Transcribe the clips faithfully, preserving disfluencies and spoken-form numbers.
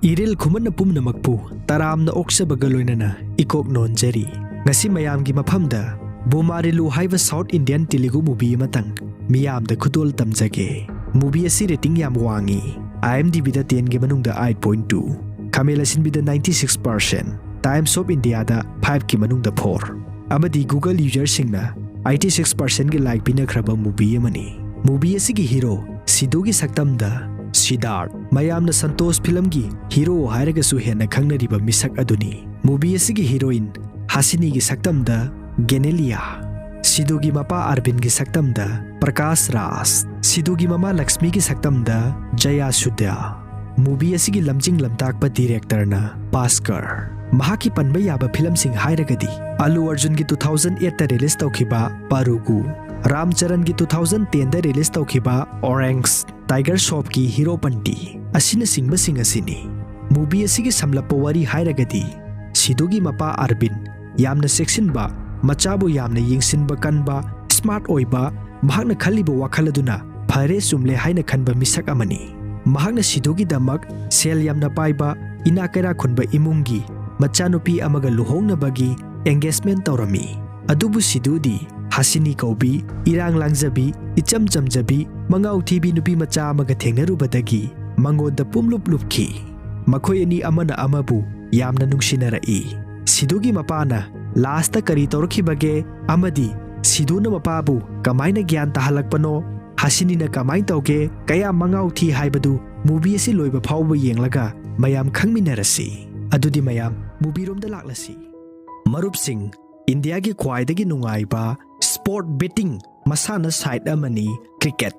ꯏꯔꯤꯜ ꯈꯨꯃꯟꯅ ꯄꯨꯝꯅꯃꯛꯄꯨ ꯇꯔꯥꯝꯅ ꯑꯣꯛꯆꯕꯒ ꯂꯣꯏꯅꯅ ꯏꯀꯣꯛ ꯅꯣꯟꯖꯔꯤ꯫ ꯉꯁꯤ ꯃꯌꯥꯝꯒꯤ ꯃꯐꯝꯗ ꯕꯨꯃꯥꯔꯤꯂꯨ ꯍꯥꯏꯕ South Indian Telugu movie ꯑꯃꯇꯪ ꯃꯤꯌꯥꯝꯗ ꯈꯨꯗꯣꯜ ꯇꯝꯖꯒꯦ꯫ Movie ꯑꯁꯤ rating ꯌꯥꯝ ꯋꯥꯡꯉꯤ꯫ IMDbꯗ tenꯒꯤ ꯃꯅꯨꯡꯗ eight point two, ꯈꯥꯃꯦꯟ ꯑꯁꯤꯟꯕꯤꯗ ninety six percent, Times of Indiaꯗ fiveꯀꯤ ꯃꯅꯨꯡꯗ four, ꯑꯃꯗꯤ Google userꯁꯤꯡꯅ eighty six percentꯒꯤ like ꯄꯤꯅꯈ꯭ꯔꯕ movie ꯑꯃꯅꯤ꯫ Movie ꯑꯁꯤꯒꯤ hero ꯁꯤꯗꯨꯒꯤ ꯁꯛꯇꯝꯗ ꯁꯤꯗꯥꯔꯊ, ꯃꯌꯥꯝꯅ ꯁꯟꯇꯣꯁ ꯐꯤꯂꯝꯒꯤ hero ꯍꯥꯏꯔꯒꯁꯨ ꯍꯦꯟꯅ ꯈꯪꯅꯔꯤꯕ ꯃꯤꯁꯛ ꯑꯗꯨꯅꯤ꯫ Movie ꯑꯁꯤꯒꯤ heroine ꯍꯥꯁꯤꯅꯤꯒꯤ ꯁꯛꯇꯝꯗ ꯒꯦꯅꯦꯂꯤꯌꯥ, ꯁꯤꯗꯨꯒꯤ ꯃꯄꯥ ꯑꯔꯕꯤꯟꯒꯤ ꯁꯛꯇꯝꯗ ꯄ꯭ꯔꯀꯥꯁ ꯔꯥꯖ, ꯁꯤꯗꯨꯒꯤ ꯃꯃꯥ ꯂꯛꯁꯃꯤꯒꯤ ꯁꯛꯇꯝꯗ ꯖꯌꯥ ꯁꯨꯗ꯭ꯌ꯫ Movie ꯑꯁꯤꯒꯤ ꯂꯝꯖꯤꯡ ꯂꯝꯇꯥꯛꯄ directorꯅ ꯚꯥꯁꯀꯔ꯫ ꯃꯍꯥꯛꯀꯤ ꯄꯟꯕ ꯌꯥꯕ ꯐꯤꯂꯝꯁꯤꯡ ꯍꯥꯏꯔꯒꯗꯤ ꯑꯜꯂꯨ ꯑꯔꯖꯨꯟꯒꯤ two thousand eightꯇ release ꯇꯧꯈꯤꯕ ꯄꯥꯔꯨꯒꯨ, ꯔꯥꯝ ꯆꯔꯟꯒꯤ two thousand tenꯗ release ꯇꯧꯈꯤꯕ ꯑꯣꯔꯦꯡꯁ, ꯇꯥꯏꯒꯔ ꯁ꯭ꯔꯣꯐꯀꯤ ꯍꯤꯔꯣꯄꯟꯇꯤ ꯑꯁꯤꯅꯆꯤꯡꯕꯁꯤꯡ ꯑꯁꯤꯅꯤ꯫ Movie ꯑꯁꯤꯒꯤ ꯁꯝꯂꯞꯄ ꯋꯥꯔꯤ ꯍꯥꯏꯔꯒꯗꯤ ꯁꯤꯗꯨꯒꯤ ꯃꯄꯥ ꯑꯔꯕꯤꯟ ꯌꯥꯝꯅ ꯆꯦꯛꯁꯤꯟꯕ, ꯃꯆꯥꯕꯨ ꯌꯥꯝꯅ ꯌꯦꯡꯁꯤꯟꯕ ꯀꯟꯕ, smart ꯑꯣꯏꯕ, ꯃꯍꯥꯛꯅ ꯈꯜꯂꯤꯕ ꯋꯥꯈꯜ ꯑꯗꯨꯅ ꯐꯔꯦ ꯆꯨꯝꯂꯦ ꯍꯥꯏꯅ ꯈꯟꯕ ꯃꯤꯁꯛ ꯑꯃꯅꯤ꯫ ꯃꯍꯥꯛꯅ ꯁꯤꯗꯨꯒꯤꯗꯃꯛ ꯁꯦꯜ ꯌꯥꯝꯅ ꯄꯥꯏꯕ ꯏꯅꯥꯛ ꯀꯩꯔꯥꯛ ꯈꯨꯟꯕ ꯏꯃꯨꯡꯒꯤ ꯃꯆꯥꯅꯨꯄꯤ ꯑꯃꯒ ꯂꯨꯍꯣꯡꯅꯕꯒꯤ engagement ꯇꯧꯔꯝꯃꯤ꯫ ꯑꯗꯨꯕꯨ ꯁꯤꯗꯨꯗꯤ ꯍꯥꯁꯤꯅꯤ ꯀꯧꯕꯤ, ꯏꯔꯥꯡ ꯂꯥꯡꯖꯕꯤ, ꯏꯆꯝ ꯆꯝꯖꯕꯤ, ꯃꯉꯥꯎ ꯊꯤꯕꯤ ꯅꯨꯄꯤ ꯃꯆꯥ ꯑꯃꯒ ꯊꯦꯡꯅꯔꯨꯕꯗꯒꯤ ꯃꯉꯣꯟꯗ ꯄꯨꯝꯂꯨꯞ ꯂꯨꯞꯈꯤ꯫ ꯃꯈꯣꯏ ꯑꯅꯤ ꯑꯃꯅ ꯑꯃꯕꯨ ꯌꯥꯝꯅ ꯅꯨꯡꯁꯤꯅꯔꯛꯏ꯫ ꯁꯤꯗꯨꯒꯤ ꯃꯄꯥꯅ lastꯇ ꯀꯔꯤ ꯇꯧꯔꯛꯈꯤꯕꯒꯦ ꯑꯃꯗꯤ ꯁꯤꯗꯨꯅ ꯃꯄꯥꯕꯨ ꯀꯃꯥꯏꯅ ꯒ꯭ꯌꯥꯟ ꯇꯥꯍꯜꯂꯛꯄꯅꯣ, ꯍꯥꯁꯤꯅꯤꯅ ꯀꯃꯥꯏꯅ ꯇꯧꯒꯦ, ꯀꯌꯥ ꯃꯉꯥꯎ ꯊꯤ ꯍꯥꯏꯕꯗꯨ movie ꯑꯁꯤ ꯂꯣꯏꯕ ꯐꯥꯎꯕ ꯌꯦꯡꯂꯒ ꯃꯌꯥꯝ ꯈꯪꯃꯤꯟꯅꯔꯁꯤ꯫ ꯑꯗꯨꯗꯤ ꯃꯌꯥꯝ movieꯔꯣꯝꯗ ꯂꯥꯛꯂꯁꯤ꯫ ꯃꯔꯨꯞꯁꯤꯡ, ꯏꯟꯗꯤꯌꯥꯒꯤ ꯈ꯭ꯋꯥꯏꯗꯒꯤ ꯅꯨꯡꯉꯥꯏꯕ sport betting ꯃꯁꯥꯟꯅ site ꯑꯃꯅꯤ cricket꯫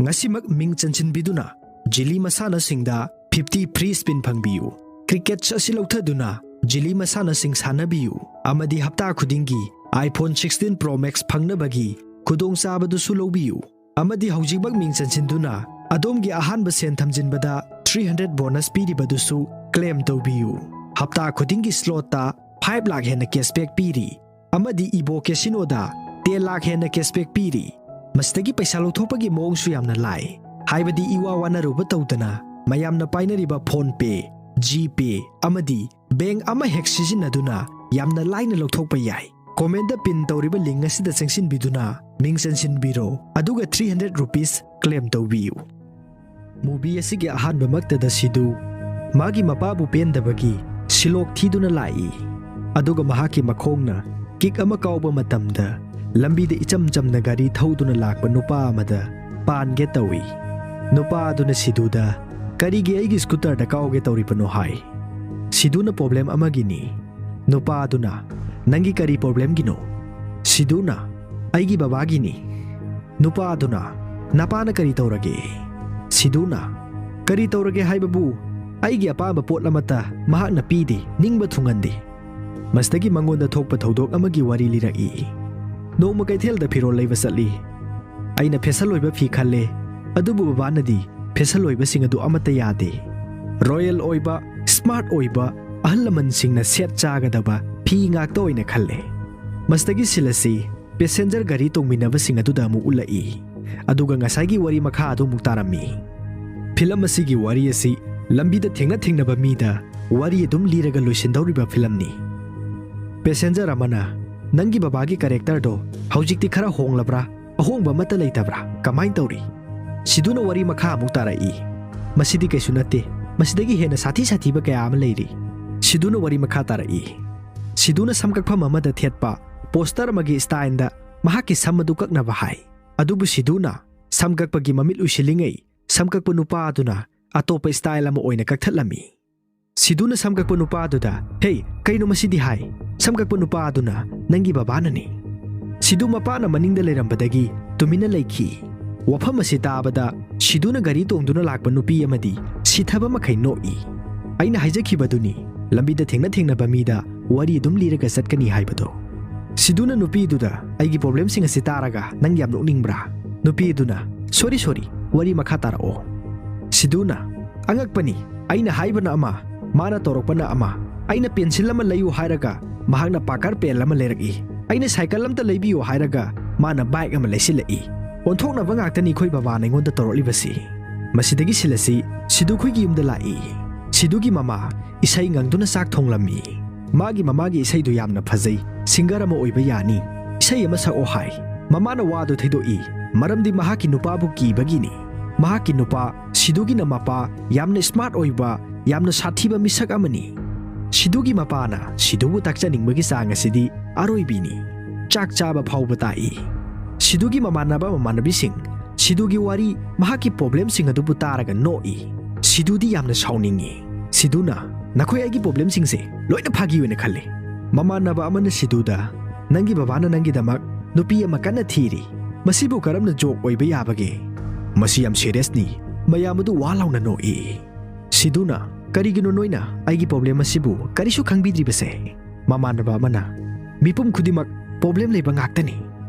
ꯉꯁꯤꯃꯛ ꯃꯤꯡ ꯆꯟꯁꯤꯟꯕꯤꯗꯨꯅ ꯖꯤꯂꯤ ꯃꯁꯥꯟꯅꯁꯤꯡꯗ fifty free spin ꯐꯪꯕꯤꯌꯨ꯫ Cricket ꯑꯁꯤ ꯂꯧꯊꯗꯨꯅ ꯖꯤꯂꯤ ꯃꯁꯥꯟꯅꯁꯤꯡ ꯁꯥꯟꯅꯕꯤꯌꯨ ꯑꯃꯗꯤ ꯍꯞꯇꯥ ꯈꯨꯗꯤꯡꯒꯤ iPhone sixteen Pro Max ꯐꯪꯅꯕꯒꯤ ꯈꯨꯗꯣꯡꯆꯥꯕꯗꯨꯁꯨ ꯂꯧꯕꯤꯌꯨ꯫ ꯑꯃꯗꯤ ꯍꯧꯖꯤꯛꯃꯛ ꯃꯤꯡ ꯆꯟꯁꯤꯟꯗꯨꯅ ꯑꯗꯣꯝꯒꯤ ꯑꯍꯥꯟꯕ ꯁꯦꯟ ꯊꯝꯖꯤꯟꯕꯗ three hundred bonus ꯄꯤꯔꯤꯕꯗꯨꯁꯨ claim ꯇꯧꯕꯤꯌꯨ꯫ ꯍꯞꯇꯥ ꯈꯨꯗꯤꯡꯒꯤ slotꯇ five ꯂꯥꯈ ꯍꯦꯟꯅ cashback ꯄꯤꯔꯤ ꯑꯃꯗꯤ ꯏꯕꯣ ꯀꯦꯁꯤꯅꯣꯗ ten ꯂꯥꯈ ꯍꯦꯟꯅ cashback ꯄꯤꯔꯤ꯫ ꯃꯁꯤꯗꯒꯤ ꯄꯩꯁꯥ ꯂꯧꯊꯣꯛꯄꯒꯤ ꯃꯑꯣꯡꯁꯨ ꯌꯥꯝꯅ ꯂꯥꯏ, ꯍꯥꯏꯕꯗꯤ ꯏꯋꯥ ꯋꯥꯅꯔꯨꯕ ꯇꯧꯗꯅ ꯃꯌꯥꯝꯅ ꯄꯥꯏꯅꯔꯤꯕ PhonePe, GPay ꯑꯃꯗꯤ ꯕꯦꯡꯛ ꯑꯃꯍꯦꯛ ꯁꯤꯖꯤꯟꯅꯗꯨꯅ ꯌꯥꯝꯅ ꯂꯥꯏꯅ ꯂꯧꯊꯣꯛꯄ ꯌꯥꯏ꯫ Commentꯇ pin ꯇꯧꯔꯤꯕ link ꯑꯁꯤꯗ ꯆꯪꯁꯤꯟꯕꯤꯗꯨꯅ ꯃꯤꯡ ꯆꯟꯁꯤꯟꯕꯤꯔꯣ, ꯑꯗꯨꯒ three hundred rupees claim ꯇꯧꯕꯤꯌꯨ꯫ Movie ꯑꯁꯤꯒꯤ ꯑꯍꯥꯟꯕꯃꯛꯇꯗ ꯁꯤꯗꯨ ꯃꯥꯒꯤ ꯃꯄꯥꯕꯨ ꯄꯦꯟꯗꯕꯒꯤ ꯁꯤꯂꯣꯛ ꯊꯤꯗꯨꯅ ꯂꯥꯛꯏ, ꯑꯗꯨꯒ ꯃꯍꯥꯛꯀꯤ ꯃꯈꯣꯡꯅ kick ꯑꯃ ꯀꯥꯎꯕ ꯃꯇꯝꯗ ꯂꯝꯕꯤꯗ ꯏꯆꯝ ꯆꯝꯅ ꯒꯥꯔꯤ ꯊꯧꯗꯨꯅ ꯂꯥꯛꯄ ꯅꯨꯄꯥ ꯑꯃꯗ ꯄꯥꯟꯒꯦ ꯇꯧꯏ꯫ ꯅꯨꯄꯥ ꯑꯗꯨꯅ ꯁꯤꯗꯨꯗ, "ꯀꯔꯤꯒꯤ ꯑꯩꯒꯤ scooterꯗ ꯀꯥꯎꯒꯦ ꯇꯧꯔꯤꯕꯅꯣ?" ꯍꯥꯏ꯫ ꯁꯤꯗꯨꯅ, "Problem ꯑꯃꯒꯤꯅꯤ"꯫ ꯅꯨꯄꯥ ꯑꯗꯨꯅ, "ꯅꯪꯒꯤ ꯀꯔꯤ problemꯒꯤꯅꯣ?" ꯁꯤꯗꯨꯅ, "ꯑꯩꯒꯤ ꯕꯕꯥꯒꯤꯅꯤ"꯫ ꯅꯨꯄꯥ ꯑꯗꯨꯅ, "ꯅꯄꯥꯅ ꯀꯔꯤ ꯇꯧꯔꯒꯦ?" ꯁꯤꯗꯨꯅ, "ꯀꯔꯤ ꯇꯧꯔꯒꯦ ꯍꯥꯏꯕꯕꯨ, ꯑꯩꯒꯤ ꯑꯄꯥꯝꯕ ꯄꯣꯠ ꯑꯃꯠꯇ ꯃꯍꯥꯛꯅ ꯄꯤꯗꯦ, ꯅꯤꯡꯕ ꯊꯨꯡꯍꯟꯗꯦ꯫ ꯃꯁꯤꯗꯒꯤ ꯃꯉꯣꯟꯗ ꯊꯣꯛꯄ ꯊꯧꯗꯣꯛ ꯑꯃꯒꯤ ꯋꯥꯔꯤ ꯂꯤꯔꯛꯏ꯫ ꯅꯣꯡꯃ ꯀꯩꯊꯦꯜꯗ ꯐꯤꯔꯣꯜ ꯂꯩꯕ ꯆꯠꯂꯤ꯫ ꯑꯩꯅ fashion ꯑꯣꯏꯕ ꯐꯤ ꯈꯜꯂꯦ, ꯑꯗꯨꯕꯨ ꯕꯕꯥꯅꯗꯤ fashion ꯑꯣꯏꯕꯁꯤꯡ ꯑꯗꯨ ꯑꯃꯠꯇ ꯌꯥꯗꯦ꯫ Royal ꯑꯣꯏꯕ, smart ꯑꯣꯏꯕ, ꯑꯍꯜ ꯂꯃꯟꯁꯤꯡꯅ ꯁꯦꯠ ꯆꯥꯒꯗꯕ ꯐꯤ ꯉꯥꯛꯇ ꯑꯣꯏꯅ ꯈꯜꯂꯦ꯫ ꯃꯁꯤꯗꯒꯤ scene ꯑꯁꯤ passenger ꯒꯥꯔꯤ ꯇꯣꯡꯃꯤꯟꯅꯕꯁꯤꯡ ꯑꯗꯨꯗ ꯑꯃꯨꯛ ꯎꯠꯂꯛꯏ꯫ ꯑꯗꯨꯒ ꯉꯁꯥꯏꯒꯤ ꯋꯥꯔꯤ ꯃꯈꯥ ꯑꯗꯨ ꯑꯃꯨꯛ ꯇꯥꯔꯝꯃꯤ꯫ Film ꯑꯁꯤꯒꯤ ꯋꯥꯔꯤ ꯑꯁꯤ ꯂꯝꯕꯤꯗ ꯊꯦꯡꯅ ꯊꯦꯡꯅꯕ ꯃꯤꯗ ꯋꯥꯔꯤ ꯑꯗꯨꯝ ꯂꯤꯔꯒ ꯂꯣꯏꯁꯤꯟꯗꯧꯔꯤꯕ filmꯅꯤ꯫ Passenger ꯑꯃꯅ, "ꯅꯪꯒꯤ ꯕꯕꯥꯒꯤ characterꯗꯣ ꯍꯧꯖꯤꯛꯇꯤ ꯈꯔ ꯍꯣꯡꯂꯕ꯭ꯔꯥ? ꯑꯍꯣꯡꯕ ꯑꯃꯠꯇ ꯂꯩꯇꯕ꯭ꯔꯥ? ꯀꯃꯥꯏꯅ ꯇꯧꯔꯤ?" ꯁꯤꯗꯨꯅ ꯋꯥꯔꯤ ꯃꯈꯥ ꯑꯃꯨꯛ ꯇꯥꯔꯛꯏ꯫ "ꯃꯁꯤꯗꯤ ꯀꯩꯁꯨ ꯅꯠꯇꯦ꯫ ꯃꯁꯤꯗꯒꯤ ꯍꯦꯟꯅ ꯁꯥꯊꯤ ꯁꯥꯊꯤꯕ ꯀꯌꯥ ꯑꯃ ꯂꯩꯔꯤ"꯫ ꯁꯤꯗꯨꯅ ꯋꯥꯔꯤ ꯃꯈꯥ ꯇꯥꯔꯛꯏ꯫ ꯁꯤꯗꯨꯅ ꯁꯝ ꯀꯛꯐꯝ ꯑꯃꯗ ꯊꯦꯠꯄ poster ꯑꯃꯒꯤ standꯗ ꯃꯍꯥꯛꯀꯤ ꯁꯝ ꯑꯗꯨ ꯀꯛꯅꯕ ꯍꯥꯏ꯫ ꯑꯗꯨꯕꯨ ꯁꯤꯗꯨꯅ ꯁꯝ ꯀꯛꯄꯒꯤ ꯃꯃꯤꯠ ꯎꯏꯁꯤꯜꯂꯤꯉꯩ, ꯁꯝ ꯀꯛꯄ ꯅꯨꯄꯥ ꯑꯗꯨꯅ ꯑꯇꯣꯞꯄ style ꯑꯃ ꯑꯣꯏꯅ ꯀꯛꯊꯠꯂꯝꯃꯤ꯫ ꯁꯤꯗꯨꯅ ꯁꯝ ꯀꯛꯄ ꯅꯨꯄꯥ ꯑꯗꯨꯗ, "ꯍꯦ, ꯀꯩꯅꯣ ꯃꯁꯤꯗꯤ?" ꯍꯥꯏ꯫ ꯁꯝ ꯀꯛꯄ ꯅꯨꯄꯥ ꯑꯗꯨꯅ, "ꯅꯪꯒꯤ ꯕꯕꯥꯅꯅꯤ"꯫ ꯁꯤꯗꯨ ꯃꯄꯥꯅ ꯃꯅꯤꯡꯗ ꯂꯩꯔꯝꯕꯗꯒꯤ ꯇꯨꯃꯤꯟꯅ ꯂꯩꯈꯤ꯫ ꯋꯥꯐꯝ ꯑꯁꯤ ꯇꯥꯕꯗ ꯁꯤꯗꯨꯅ ꯒꯥꯔꯤ ꯇꯣꯡꯗꯨꯅ ꯂꯥꯛꯄ ꯅꯨꯄꯤ ꯑꯃꯗꯤ ꯁꯤꯊꯕ ꯃꯈꯩ ꯅꯣꯛꯏ꯫ ꯑꯩꯅ ꯍꯥꯏꯖꯈꯤꯕꯗꯨꯅꯤ, ꯂꯝꯕꯤꯗ ꯊꯦꯡꯅ ꯊꯦꯡꯅꯕ ꯃꯤꯗ ꯋꯥꯔꯤ ꯑꯗꯨꯝ ꯂꯤꯔꯒ ꯆꯠꯀꯅꯤ ꯍꯥꯏꯕꯗꯣ꯫ ꯁꯤꯗꯨꯅ ꯅꯨꯄꯤꯗꯨꯗ, "ꯑꯩꯒꯤ problemꯁꯤꯡ ꯑꯁꯤ ꯇꯥꯔꯒ ꯅꯪ ꯌꯥꯝ ꯅꯣꯛꯅꯤꯡꯕ꯭ꯔꯥ?" ꯅꯨꯄꯤꯗꯨꯅ, "Sorry, sorry, ꯋꯥꯔꯤ ꯃꯈꯥ ꯇꯥꯔꯛꯑꯣ"꯫ ꯁꯤꯗꯨꯅ, "ꯑꯉꯛꯄꯅꯤ, ꯑꯩꯅ ꯍꯥꯏꯕꯅ ꯑꯃ, ꯃꯥꯅ ꯇꯧꯔꯛꯄꯅ ꯑꯃ꯫ ꯑꯩꯅ pencil ꯑꯃ ꯂꯩꯌꯨ ꯍꯥꯏꯔꯒ ꯃꯍꯥꯛꯅ Parker pen ꯑꯃ ꯂꯩꯔꯛꯏ꯫ ꯑꯩꯅ cycle ꯑꯝꯇ ꯂꯩꯕꯤꯌꯨ ꯍꯥꯏꯔꯒ ꯃꯥꯅ bike ꯑꯃ ꯂꯩꯁꯤꯜꯂꯛꯏ꯫ ꯑꯣꯟꯊꯣꯛꯅꯕ ꯉꯥꯛꯇꯅꯤ ꯑꯩꯈꯣꯏ ꯕꯕꯥꯅ ꯑꯩꯉꯣꯟꯗ ꯇꯧꯔꯛꯂꯤꯕꯁꯤ"꯫ ꯃꯁꯤꯗꯒꯤ ꯁꯤꯜ ꯑꯁꯤ ꯁꯤꯗꯨ ꯈꯣꯏꯒꯤ ꯌꯨꯝꯗ ꯂꯥꯛꯏ꯫ ꯁꯤꯗꯨꯒꯤ ꯃꯃꯥ ꯏꯁꯩ ꯉꯪꯗꯨꯅ ꯆꯥꯛ ꯊꯣꯡꯂꯝꯃꯤ꯫ ꯃꯥꯒꯤ ꯃꯃꯥꯒꯤ ꯏꯁꯩꯗꯨ ꯌꯥꯝꯅ ꯐꯖꯩ, ꯁꯤꯡꯒꯔ ꯑꯃ ꯑꯣꯏꯕ ꯌꯥꯅꯤ, ꯏꯁꯩ ꯑꯃ ꯁꯛꯑꯣ ꯍꯥꯏ꯫ ꯃꯃꯥꯅ ꯋꯥꯗꯨ ꯊꯩꯗꯣꯛꯏ, ꯃꯔꯝꯗꯤ ꯃꯍꯥꯛꯀꯤ ꯅꯨꯄꯥꯕꯨ ꯀꯤꯕꯒꯤꯅꯤ꯫ ꯃꯍꯥꯛꯀꯤ ꯅꯨꯄꯥ ꯁꯤꯗꯨꯒꯤꯅ ꯃꯄꯥ ꯌꯥꯝꯅ ꯁ꯭ꯃꯥꯔꯠ ꯑꯣꯏꯕ, ꯌꯥꯝꯅ ꯁꯥꯊꯤꯕ ꯃꯤꯁꯛ ꯑꯃꯅꯤ꯫ ꯁꯤꯗꯨꯒꯤ ꯃꯄꯥꯅ ꯁꯤꯗꯨꯕꯨ ꯇꯥꯛꯆꯅꯤꯡꯕꯒꯤ ꯆꯥꯡ ꯑꯁꯤꯗꯤ ꯑꯔꯣꯏꯕꯤꯅꯤ꯫ ꯆꯥꯛ ꯆꯥꯕ ꯐꯥꯎꯕ ꯇꯥꯛꯏ꯫ ꯁꯤꯗꯨꯒꯤ ꯃꯃꯥꯟꯅꯕ ꯃꯃꯥꯟꯅꯕꯤꯁꯤꯡ ꯁꯤꯗꯨꯒꯤ ꯋꯥꯔꯤ, ꯃꯍꯥꯛꯀꯤ ꯄ꯭ꯔꯣꯕ꯭ꯂꯦꯝꯁꯤꯡ ꯑꯗꯨꯕꯨ ꯇꯥꯔꯒ ꯅꯣꯛꯏ꯫ ꯁꯤꯗꯨꯗꯤ ꯌꯥꯝꯅ ꯁꯥꯎꯅꯤꯡꯉꯤ꯫ ꯁꯤꯗꯨꯅ, "ꯅꯈꯣꯏ ꯑꯩꯒꯤ ꯄ꯭ꯔꯣꯕ꯭ꯂꯦꯝꯁꯤꯡꯁꯦ ꯂꯣꯏꯅ ꯐꯥꯒꯤ ꯑꯣꯏꯅ ꯈꯜꯂꯤ꯫" ꯃꯃꯥꯟꯅꯕ ꯑꯃꯅ ꯁꯤꯗꯨꯗ, "ꯅꯪꯒꯤ ꯕꯕꯥꯅ ꯅꯪꯒꯤꯗꯃꯛ ꯅꯨꯄꯤ ꯑꯃ ꯀꯟꯅ ꯊꯤꯔꯤ꯫ ꯃꯁꯤꯕꯨ ꯀꯔꯝꯅ ꯖꯣꯛ ꯑꯣꯏꯕ ꯌꯥꯕꯒꯦ? ꯃꯁꯤ ꯌꯥꯝ ꯁꯤꯔꯤꯌꯁꯅꯤ꯫" ꯃꯌꯥꯝ ꯑꯗꯨ ꯋꯥ ꯂꯥꯎꯅ ꯅꯣꯛꯏ꯫ ꯁꯤꯗꯨꯅ, "ꯀꯔꯤꯒꯤꯅꯣ ꯅꯣꯏꯅ ꯑꯩꯒꯤ ꯄ꯭ꯔꯣꯕ꯭ꯂꯦꯝ ꯑꯁꯤꯕꯨ ꯀꯔꯤꯁꯨ ꯈꯪꯕꯤꯗ꯭ꯔꯤꯕꯁꯦ?" ꯃꯃꯥꯟꯅꯕ ꯑꯃꯅ, "ꯃꯤꯄꯨꯝ ꯈꯨꯗꯤꯡꯃꯛ ꯄ꯭ꯔꯣꯕ꯭ꯂꯦꯝ ꯂꯩꯕ ꯉꯥꯛꯇꯅꯤ꯫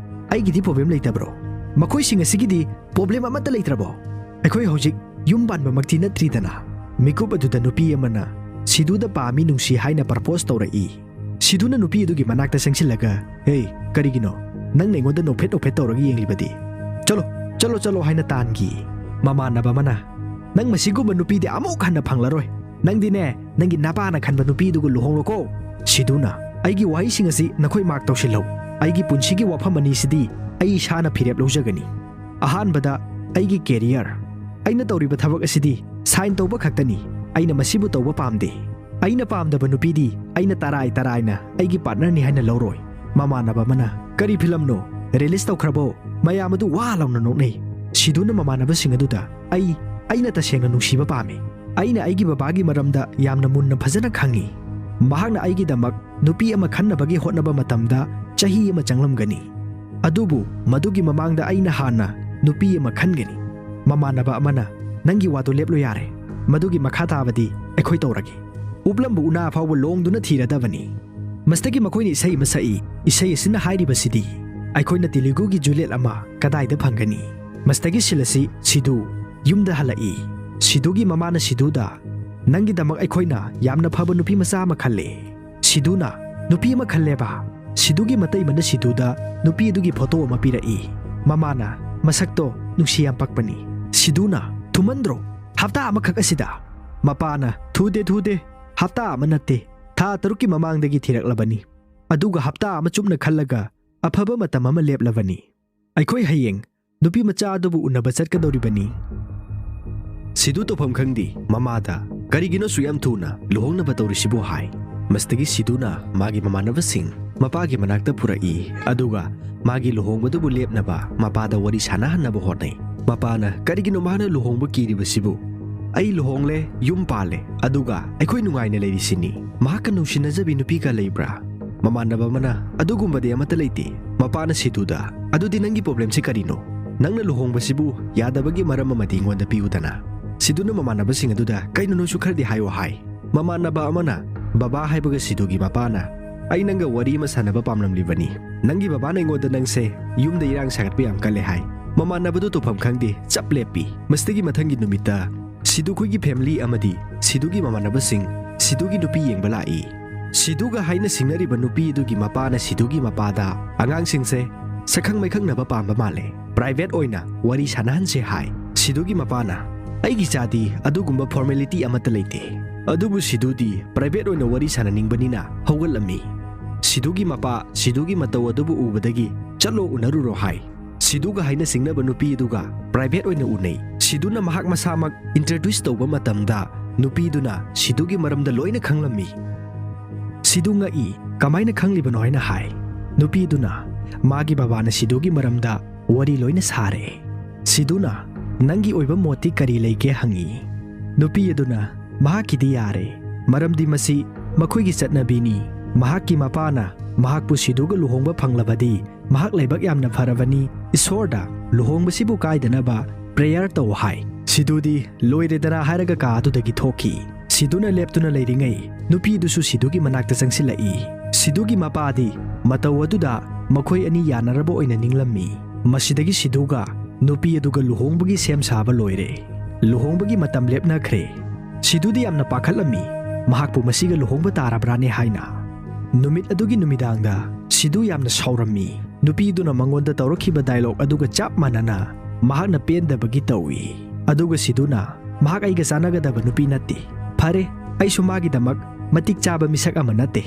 ꯑꯩꯒꯤꯗꯤ ꯄ꯭ꯔꯣꯕ꯭ꯂꯦꯝ ꯂꯩꯇꯕ꯭ꯔꯣ? ꯃꯈꯣꯏꯁꯤꯡ ꯑꯁꯤꯒꯤꯗꯤ ꯄ꯭ꯔꯣꯕ꯭ꯂꯦꯝ ꯑꯃꯠꯇ ꯂꯩꯇ꯭ꯔꯕꯣ? ꯑꯩꯈꯣꯏ ꯍꯧꯖꯤꯛ ꯌꯨꯝ ꯄꯥꯟꯕꯃꯛꯇꯤ ꯅꯠꯇ꯭ꯔꯤꯗꯅ꯫" ꯃꯤꯀꯨꯞ ꯑꯗꯨꯗ ꯅꯨꯄꯤ ꯑꯃꯅ ꯁꯤꯗꯨꯗ ꯄꯥꯝꯃꯤ ꯅꯨꯡꯁꯤ ꯍꯥꯏꯅ ꯄ꯭ꯔꯄꯣꯁ ꯇꯧꯔꯛꯏ꯫ ꯁꯤꯗꯨꯅ ꯅꯨꯄꯤ ꯑꯗꯨꯒꯤ ꯃꯅꯥꯛꯇ ꯆꯪꯁꯤꯜꯂꯒ, "ꯍꯦ, ꯀꯔꯤꯒꯤꯅꯣ? ꯅꯪꯅ ꯑꯩꯉꯣꯟꯗ ꯅꯣꯛꯐꯦꯠ ꯅꯣꯛꯐꯦꯠ ꯇꯧꯔꯒ ꯌꯦꯡꯂꯤꯕꯗꯤ? ꯆꯠꯂꯣ, ꯆꯠꯂꯣ, ꯆꯠꯂꯣ" ꯍꯥꯏꯅ ꯇꯥꯟꯈꯤ꯫ ꯃꯃꯥꯟꯅꯕ ꯑꯃꯅ, "ꯅꯪ ꯃꯁꯤꯒꯨꯝꯕ ꯅꯨꯄꯤꯗꯤ ꯑꯃꯨꯛ ꯍꯟꯅ ꯐꯪꯂꯔꯣꯏ꯫ ꯅꯪꯗꯤꯅꯦ, ꯅꯪꯒꯤ ꯅꯄꯥꯅ ꯈꯟꯕ ꯅꯨꯄꯤꯗꯨꯒ ꯂꯨꯍꯣꯡꯂꯣꯀꯣ꯫" ꯁꯤꯗꯨꯅ, "ꯑꯩꯒꯤ ꯋꯥꯍꯩꯁꯤꯡ ꯑꯁꯤ ꯅꯈꯣꯏ ꯃꯥꯔꯛ ꯇꯧꯁꯤꯜꯂꯧ꯫ ꯑꯩꯒꯤ ꯄꯨꯟꯁꯤꯒꯤ ꯋꯥꯐꯝ ꯑꯅꯤꯁꯤꯗꯤ ꯑꯩ ꯏꯁꯥꯅ ꯐꯤꯔꯦꯞ ꯂꯧꯖꯒꯅꯤ꯫ ꯑꯍꯥꯟꯕꯗ, ꯑꯩꯒꯤ ꯀꯦꯔꯤꯌꯔ꯫ ꯑꯩꯅ ꯇꯧꯔꯤꯕ ꯊꯕꯛ ꯑꯁꯤꯗꯤ ꯁꯥꯏꯟ ꯇꯧꯕ ꯈꯛꯇꯅꯤ꯫ ꯑꯩꯅ ꯃꯁꯤꯕꯨ ꯇꯧꯕ ꯄꯥꯝꯗꯦ꯫ ꯑꯩꯅ ꯄꯥꯝꯗꯕ ꯅꯨꯄꯤꯗꯤ ꯑꯩꯅ ꯇꯔꯥꯏ ꯇꯔꯥꯏꯅ ꯑꯩꯒꯤ ꯄꯥꯔꯠꯅꯔꯅꯤ ꯍꯥꯏꯅ ꯂꯧꯔꯣꯏ꯫" ꯃꯃꯥꯟꯅꯕ ꯑꯃꯅ, "ꯀꯔꯤ ꯐꯤꯂꯝꯅꯣ? ꯔꯤꯂꯤꯁ ꯇꯧꯈ꯭ꯔꯕꯣ?" ꯃꯌꯥꯝ ꯑꯗꯨ ꯋꯥ ꯂꯥꯎꯅ ꯅꯣꯛꯅꯩ꯫ ꯁꯤꯗꯨꯅ ꯃꯃꯥꯟꯅꯕꯁꯤꯡ ꯑꯗꯨꯗ, "ꯑꯩ, ꯑꯩꯅ ꯇꯁꯦꯡꯅ ꯅꯨꯡꯁꯤꯕ ꯄꯥꯝꯃꯤ꯫ ꯑꯩꯅ ꯑꯩꯒꯤ ꯕꯕꯥꯒꯤ ꯃꯔꯝꯗ ꯌꯥꯝꯅ ꯃꯨꯟꯅ ꯐꯖꯅ ꯈꯪꯉꯤ꯫ ꯃꯍꯥꯛꯅ ꯑꯩꯒꯤꯗꯃꯛ ꯅꯨꯄꯤ ꯑꯃ ꯈꯟꯅꯕꯒꯤ ꯍꯣꯠꯅꯕ ꯃꯇꯝꯗ ꯆꯍꯤ ꯑꯃ ꯆꯪꯂꯝꯒꯅꯤ꯫ ꯑꯗꯨꯕꯨ ꯃꯗꯨꯒꯤ ꯃꯃꯥꯡꯗ ꯑꯩꯅ ꯍꯥꯟꯅ ꯅꯨꯄꯤ ꯑꯃ ꯈꯟꯒꯅꯤ꯫" ꯃꯃꯥꯟꯅꯕ ꯑꯃꯅ, "ꯅꯪꯒꯤ ꯋꯥꯗꯨ ꯂꯦꯞꯂꯣ ꯌꯥꯔꯦ꯫ ꯃꯗꯨꯒꯤ ꯃꯈꯥ ꯇꯥꯕꯗꯤ ꯑꯩꯈꯣꯏ ꯇꯧꯔꯒꯦ꯫ ꯎꯞꯂꯝꯕ ꯎꯅꯥ ꯐꯥꯎꯕ ꯂꯣꯡꯗꯨꯅ ꯊꯤꯔꯗꯕꯅꯤ꯫" ꯃꯁꯤꯗꯒꯤ ꯃꯈꯣꯏꯅ ꯏꯁꯩ ꯑꯃ ꯁꯛꯏ꯫ ꯏꯁꯩ ꯑꯁꯤꯅ ꯍꯥꯏꯔꯤꯕꯁꯤꯗꯤ ꯑꯩꯈꯣꯏꯅ ꯇꯦꯂꯨꯒꯨꯒꯤ ꯖꯨꯂꯤꯌꯦꯠ ꯑꯃ ꯀꯗꯥꯏꯗ ꯐꯪꯒꯅꯤ? ꯃꯁꯤꯗꯒꯤ ꯁꯤꯜ ꯑꯁꯤ ꯁꯤꯗꯨ ꯌꯨꯝꯗ ꯍꯜꯂꯛꯏ꯫ ꯁꯤꯗꯨꯒꯤ ꯃꯃꯥꯅ ꯁꯤꯗꯨꯗ, "ꯅꯪꯒꯤꯗꯃꯛ ꯑꯩꯈꯣꯏꯅ ꯌꯥꯝꯅ ꯐꯕ ꯅꯨꯄꯤ ꯃꯆꯥ ꯑꯃ ꯈꯜꯂꯦ꯫" ꯁꯤꯗꯨꯅ, "ꯅꯨꯄꯤ ꯑꯃ ꯈꯜꯂꯦꯕ?" ꯁꯤꯗꯨꯒꯤ ꯃꯇꯩꯃꯅ ꯁꯤꯗꯨꯗ ꯅꯨꯄꯤ ꯑꯗꯨꯒꯤ ꯐꯣꯇꯣ ꯑꯃ ꯄꯤꯔꯛꯏ꯫ ꯃꯃꯥꯅ, "ꯃꯁꯛꯇꯣ ꯅꯨꯡꯁꯤ ꯌꯥꯝ ꯄꯛꯄꯅꯤ꯫" ꯁꯤꯗꯨꯅ, "ꯊꯨꯃꯟꯗ꯭ꯔꯣ? ꯍꯞꯇꯥ ꯑꯃꯈꯛ ꯑꯁꯤꯗ?" ꯃꯄꯥꯅ, "ꯊꯨꯗꯦ, ꯊꯨꯗꯦ꯫ ꯍꯞꯇꯥ ꯑꯃ ꯅꯠꯇꯦ, ꯊꯥ ꯇꯔꯨꯛꯀꯤ ꯃꯃꯥꯡꯗꯒꯤ ꯊꯤꯔꯛꯂꯕꯅꯤ꯫ ꯑꯗꯨꯒ ꯍꯞꯇꯥ ꯑꯃ ꯆꯨꯞꯅ ꯈꯜꯂꯒ ꯑꯐꯕ ꯃꯇꯝ ꯑꯃ ꯂꯦꯞꯂꯕꯅꯤ꯫ ꯑꯩꯈꯣꯏ ꯍꯌꯦꯡ ꯅꯨꯄꯤ ꯃꯆꯥ ꯑꯗꯨꯕꯨ ꯎꯅꯕ ꯆꯠꯀꯗꯧꯔꯤꯕꯅꯤ꯫" ꯁꯤꯗꯨ ꯇꯧꯐꯝ ꯈꯪꯗꯦ, ꯃꯃꯥꯗ, "ꯀꯔꯤꯒꯤꯅꯣ ꯑꯁꯨꯛ ꯌꯥꯝ ꯊꯨꯅ ꯂꯨꯍꯣꯡꯅꯕ ꯇꯧꯔꯤꯁꯤꯕꯨ?" ꯍꯥꯏ꯫ ꯃꯁꯤꯗꯒꯤ ꯁꯤꯗꯨꯅ ꯃꯥꯒꯤ ꯃꯃꯥꯟꯅꯕꯁꯤꯡ ꯃꯄꯥꯒꯤ ꯃꯅꯥꯛꯇ ꯄꯨꯔꯛꯏ, ꯑꯗꯨꯒ ꯃꯥꯒꯤ ꯂꯨꯍꯣꯡꯕꯗꯨꯕꯨ ꯂꯦꯞꯅꯕ ꯃꯄꯥꯗ ꯋꯥꯔꯤ ꯁꯥꯟꯅꯍꯟꯅꯕ ꯍꯣꯠꯅꯩ꯫ ꯃꯄꯥꯅ, "ꯀꯔꯤꯒꯤꯅꯣ ꯃꯥꯅ ꯂꯨꯍꯣꯡꯕ ꯀꯤꯔꯤꯕꯁꯤꯕꯨ? ꯑꯩ ꯂꯨꯍꯣꯡꯂꯦ, ꯌꯨꯝ ꯄꯥꯜꯂꯦ, ꯑꯗꯨꯒ ꯑꯩꯈꯣꯏ ꯅꯨꯡꯉꯥꯏꯅ ꯂꯩꯔꯤꯁꯤꯅꯤ꯫ ꯃꯍꯥꯛꯀ ꯅꯨꯡꯁꯤꯅꯖꯕꯤ ꯅꯨꯄꯤꯒ ꯂꯩꯕ꯭ꯔꯥ?" ꯃꯃꯥꯟꯅꯕ ꯑꯃꯅ, "ꯑꯗꯨꯒꯨꯝꯕꯗꯤ ꯑꯃꯠꯇ ꯂꯩꯇꯦ꯫" ꯃꯄꯥꯅ ꯁꯤꯗꯨꯗ, "ꯑꯗꯨꯗꯤ ꯅꯪꯒꯤ problemꯁꯤ ꯀꯔꯤꯅꯣ? ꯅꯪꯅ ꯂꯨꯍꯣꯡꯕꯁꯤꯕꯨ ꯌꯥꯗꯕꯒꯤ ꯃꯔꯝ ꯑꯃꯗꯤ ꯑꯩꯉꯣꯟꯗ ꯄꯤꯌꯨꯗꯅ꯫" ꯁꯤꯗꯨꯅ ꯃꯃꯥꯟꯅꯕꯁꯤꯡ ꯑꯗꯨꯗ, "ꯀꯩꯅꯣ ꯅꯣꯏꯁꯨ ꯈꯔꯗꯤ ꯍꯥꯏꯌꯣ" ꯍꯥꯏ꯫ ꯃꯃꯥꯟꯅꯕ ꯑꯃꯅ, "ꯕꯕꯥ ꯍꯥꯏꯕꯒ ꯁꯤꯗꯨꯒꯤ ꯃꯄꯥꯅ, ꯑꯩ ꯅꯪꯒ ꯋꯥꯔꯤ ꯑꯃ ꯁꯥꯟꯅꯕ ꯄꯥꯝꯂꯝꯂꯤꯕꯅꯤ꯫ ꯅꯪꯒꯤ ꯕꯕꯥꯅ ꯑꯩꯉꯣꯟꯗ ꯅꯪꯁꯦ ꯌꯨꯝꯗ ꯏꯔꯥꯡ ꯁꯥꯒꯠꯄ ꯌꯥꯝ ꯀꯜꯂꯦ ꯍꯥꯏ꯫" ꯃꯃꯥꯟꯅꯕꯗꯨ ꯇꯧꯐꯝ ꯈꯪꯗꯦ, ꯆꯞ ꯂꯦꯞꯄꯤ꯫ ꯃꯁꯤꯗꯒꯤ ꯃꯊꯪꯒꯤ ꯅꯨꯃꯤꯠꯇ ꯁꯤꯗꯨ ꯈꯣꯏꯒꯤ family ꯑꯃꯗꯤ ꯁꯤꯗꯨꯒꯤ ꯃꯃꯥꯟꯅꯕꯁꯤꯡ ꯁꯤꯗꯨꯒꯤ ꯅꯨꯄꯤ ꯌꯦꯡꯕ ꯂꯥꯛꯏ꯫ ꯁꯤꯗꯨꯒ ꯍꯥꯏꯅ ꯁꯤꯡꯅꯔꯤꯕ ꯅꯨꯄꯤ ꯑꯗꯨꯒꯤ ꯃꯄꯥꯅ ꯁꯤꯗꯨꯒꯤ ꯃꯄꯥꯗ, "ꯑꯉꯥꯡꯁꯤꯡꯁꯦ ꯁꯛꯈꯪ ꯃꯥꯏꯈꯪꯅꯕ ꯄꯥꯝꯕ ꯃꯥꯜꯂꯦ, private ꯑꯣꯏꯅ ꯋꯥꯔꯤ ꯁꯥꯟꯅꯍꯟꯁꯦ" ꯍꯥꯏ꯫ ꯁꯤꯗꯨꯒꯤ ꯃꯄꯥꯅ, "ꯑꯩꯒꯤ ꯏꯆꯥꯗꯤ ꯑꯗꯨꯒꯨꯝꯕ formality ꯑꯃꯠꯇ ꯂꯩꯇꯦ꯫" ꯑꯗꯨꯕꯨ ꯁꯤꯗꯨꯗꯤ private ꯑꯣꯏꯅ ꯋꯥꯔꯤ ꯁꯥꯟꯅꯅꯤꯡꯕꯅꯤꯅ ꯍꯧꯒꯠꯂꯝꯃꯤ꯫ ꯁꯤꯗꯨꯒꯤ ꯃꯄꯥ ꯁꯤꯗꯨꯒꯤ ꯃꯇꯧ ꯑꯗꯨꯕꯨ ꯎꯕꯗꯒꯤ, "ꯆꯠꯂꯣ, ꯎꯅꯔꯨꯔꯣ" ꯍꯥꯏ꯫ ꯁꯤꯗꯨꯒ ꯍꯥꯏꯅ ꯁꯤꯡꯅꯕ ꯅꯨꯄꯤ ꯑꯗꯨꯒ private ꯑꯣꯏꯅ ꯎꯅꯩ꯫ ꯁꯤꯗꯨꯅ ꯃꯍꯥꯛ ꯃꯁꯥꯃꯛ introduce ꯇꯧꯕ ꯃꯇꯝꯗ ꯅꯨꯄꯤꯗꯨꯅ ꯁꯤꯗꯨꯒꯤ ꯃꯔꯝꯗ ꯂꯣꯏꯅ ꯈꯪꯂꯝꯃꯤ꯫ ꯁꯤꯗꯨ ꯉꯛꯏ, "ꯀꯃꯥꯏꯅ ꯈꯪꯂꯤꯕꯅꯣ?" ꯍꯥꯏꯅ ꯍꯥꯏ꯫ ꯅꯨꯄꯤꯗꯨꯅ, "ꯃꯥꯒꯤ ꯕꯕꯥꯅ ꯁꯤꯗꯨꯒꯤ ꯃꯔꯝꯗ ꯋꯥꯔꯤ ꯂꯣꯏꯅ ꯁꯥꯔꯦ꯫" ꯁꯤꯗꯨꯅ, "ꯅꯪꯒꯤ ꯑꯣꯏꯕ ꯃꯣꯠꯇꯤ ꯀꯔꯤ ꯂꯩꯒꯦ?" ꯍꯪꯉꯤ꯫ ꯅꯨꯄꯤ ꯑꯗꯨꯅ, "ꯃꯍꯥꯛꯀꯤꯗꯤ ꯌꯥꯔꯦ, ꯃꯔꯝꯗꯤ ꯃꯁꯤ ꯃꯈꯣꯏꯒꯤ ꯆꯠꯅꯕꯤꯅꯤ꯫ ꯃꯍꯥꯛꯀꯤ ꯃꯄꯥꯅ ꯃꯍꯥꯛꯄꯨ ꯁꯤꯗꯨꯒ ꯂꯨꯍꯣꯡꯕ ꯐꯪꯂꯕꯗꯤ ꯃꯍꯥꯛ ꯂꯥꯏꯕꯛ ꯌꯥꯝꯅ ꯐꯔꯕꯅꯤ, ꯏꯁꯣꯔꯗ ꯂꯨꯍꯣꯡꯕꯁꯤꯕꯨ ꯀꯥꯏꯗꯅꯕ prayer ꯇꯧ" ꯍꯥꯏ꯫ ꯁꯤꯗꯨꯗꯤ ꯂꯣꯏꯔꯦꯗꯅ ꯍꯥꯏꯔꯒ ꯀꯥ ꯑꯗꯨꯗꯒꯤ ꯊꯣꯛꯈꯤ꯫ ꯁꯤꯗꯨꯅ ꯂꯦꯞꯇꯨꯅ ꯂꯩꯔꯤꯉꯩ, ꯅꯨꯄꯤꯗꯨꯁꯨ ꯁꯤꯗꯨꯒꯤ ꯃꯅꯥꯛꯇ ꯆꯪꯁꯤꯜꯂꯛꯏ꯫ ꯁꯤꯗꯨꯒꯤ ꯃꯄꯥꯗꯤ ꯃꯇꯧ ꯑꯗꯨꯗ ꯃꯈꯣꯏ ꯑꯅꯤ ꯌꯥꯅꯔꯕ ꯑꯣꯏꯅ ꯅꯤꯡꯂꯝꯃꯤ꯫ ꯃꯁꯤꯗꯒꯤ ꯁꯤꯗꯨꯒ ꯅꯨꯄꯤ ꯑꯗꯨꯒ ꯂꯨꯍꯣꯡꯕꯒꯤ ꯁꯦꯝ ꯁꯥꯕ ꯂꯣꯏꯔꯦ꯫ ꯂꯨꯍꯣꯡꯕꯒꯤ ꯃꯇꯝ ꯂꯦꯞꯅꯈ꯭ꯔꯦ꯫ ꯁꯤꯗꯨꯗꯤ ꯌꯥꯝꯅ ꯄꯥꯈꯠꯂꯝꯃꯤ, ꯃꯍꯥꯛꯄꯨ ꯃꯁꯤꯒ ꯂꯨꯍꯣꯡꯕ ꯇꯥꯔꯕ꯭ꯔꯥꯅꯦ ꯍꯥꯏꯅ꯫ ꯅꯨꯃꯤꯠ ꯑꯗꯨꯒꯤ ꯅꯨꯃꯤꯗꯥꯡꯗ ꯁꯤꯗꯨ ꯌꯥꯝꯅ ꯁꯥꯎꯔꯝꯃꯤ꯫ ꯅꯨꯄꯤꯗꯨꯅ ꯃꯉꯣꯟꯗ ꯇꯧꯔꯛꯈꯤꯕ dialogue ꯑꯗꯨꯒ ꯆꯞ ꯃꯥꯟꯅꯅ ꯃꯍꯥꯛꯅ ꯄꯦꯟꯗꯕꯒꯤ ꯇꯧꯏ꯫ ꯑꯗꯨꯒ ꯁꯤꯗꯨꯅ, "ꯃꯍꯥꯛ ꯑꯩꯒ ꯆꯥꯟꯅꯒꯗꯕ ꯅꯨꯄꯤ ꯅꯠꯇꯦ꯫ ꯐꯔꯦ, ꯑꯩꯁꯨ ꯃꯥꯒꯤꯗꯃꯛ ꯃꯇꯤꯛ ꯆꯥꯕ ꯃꯤꯁꯛ ꯑꯃ ꯅꯠꯇꯦ"꯫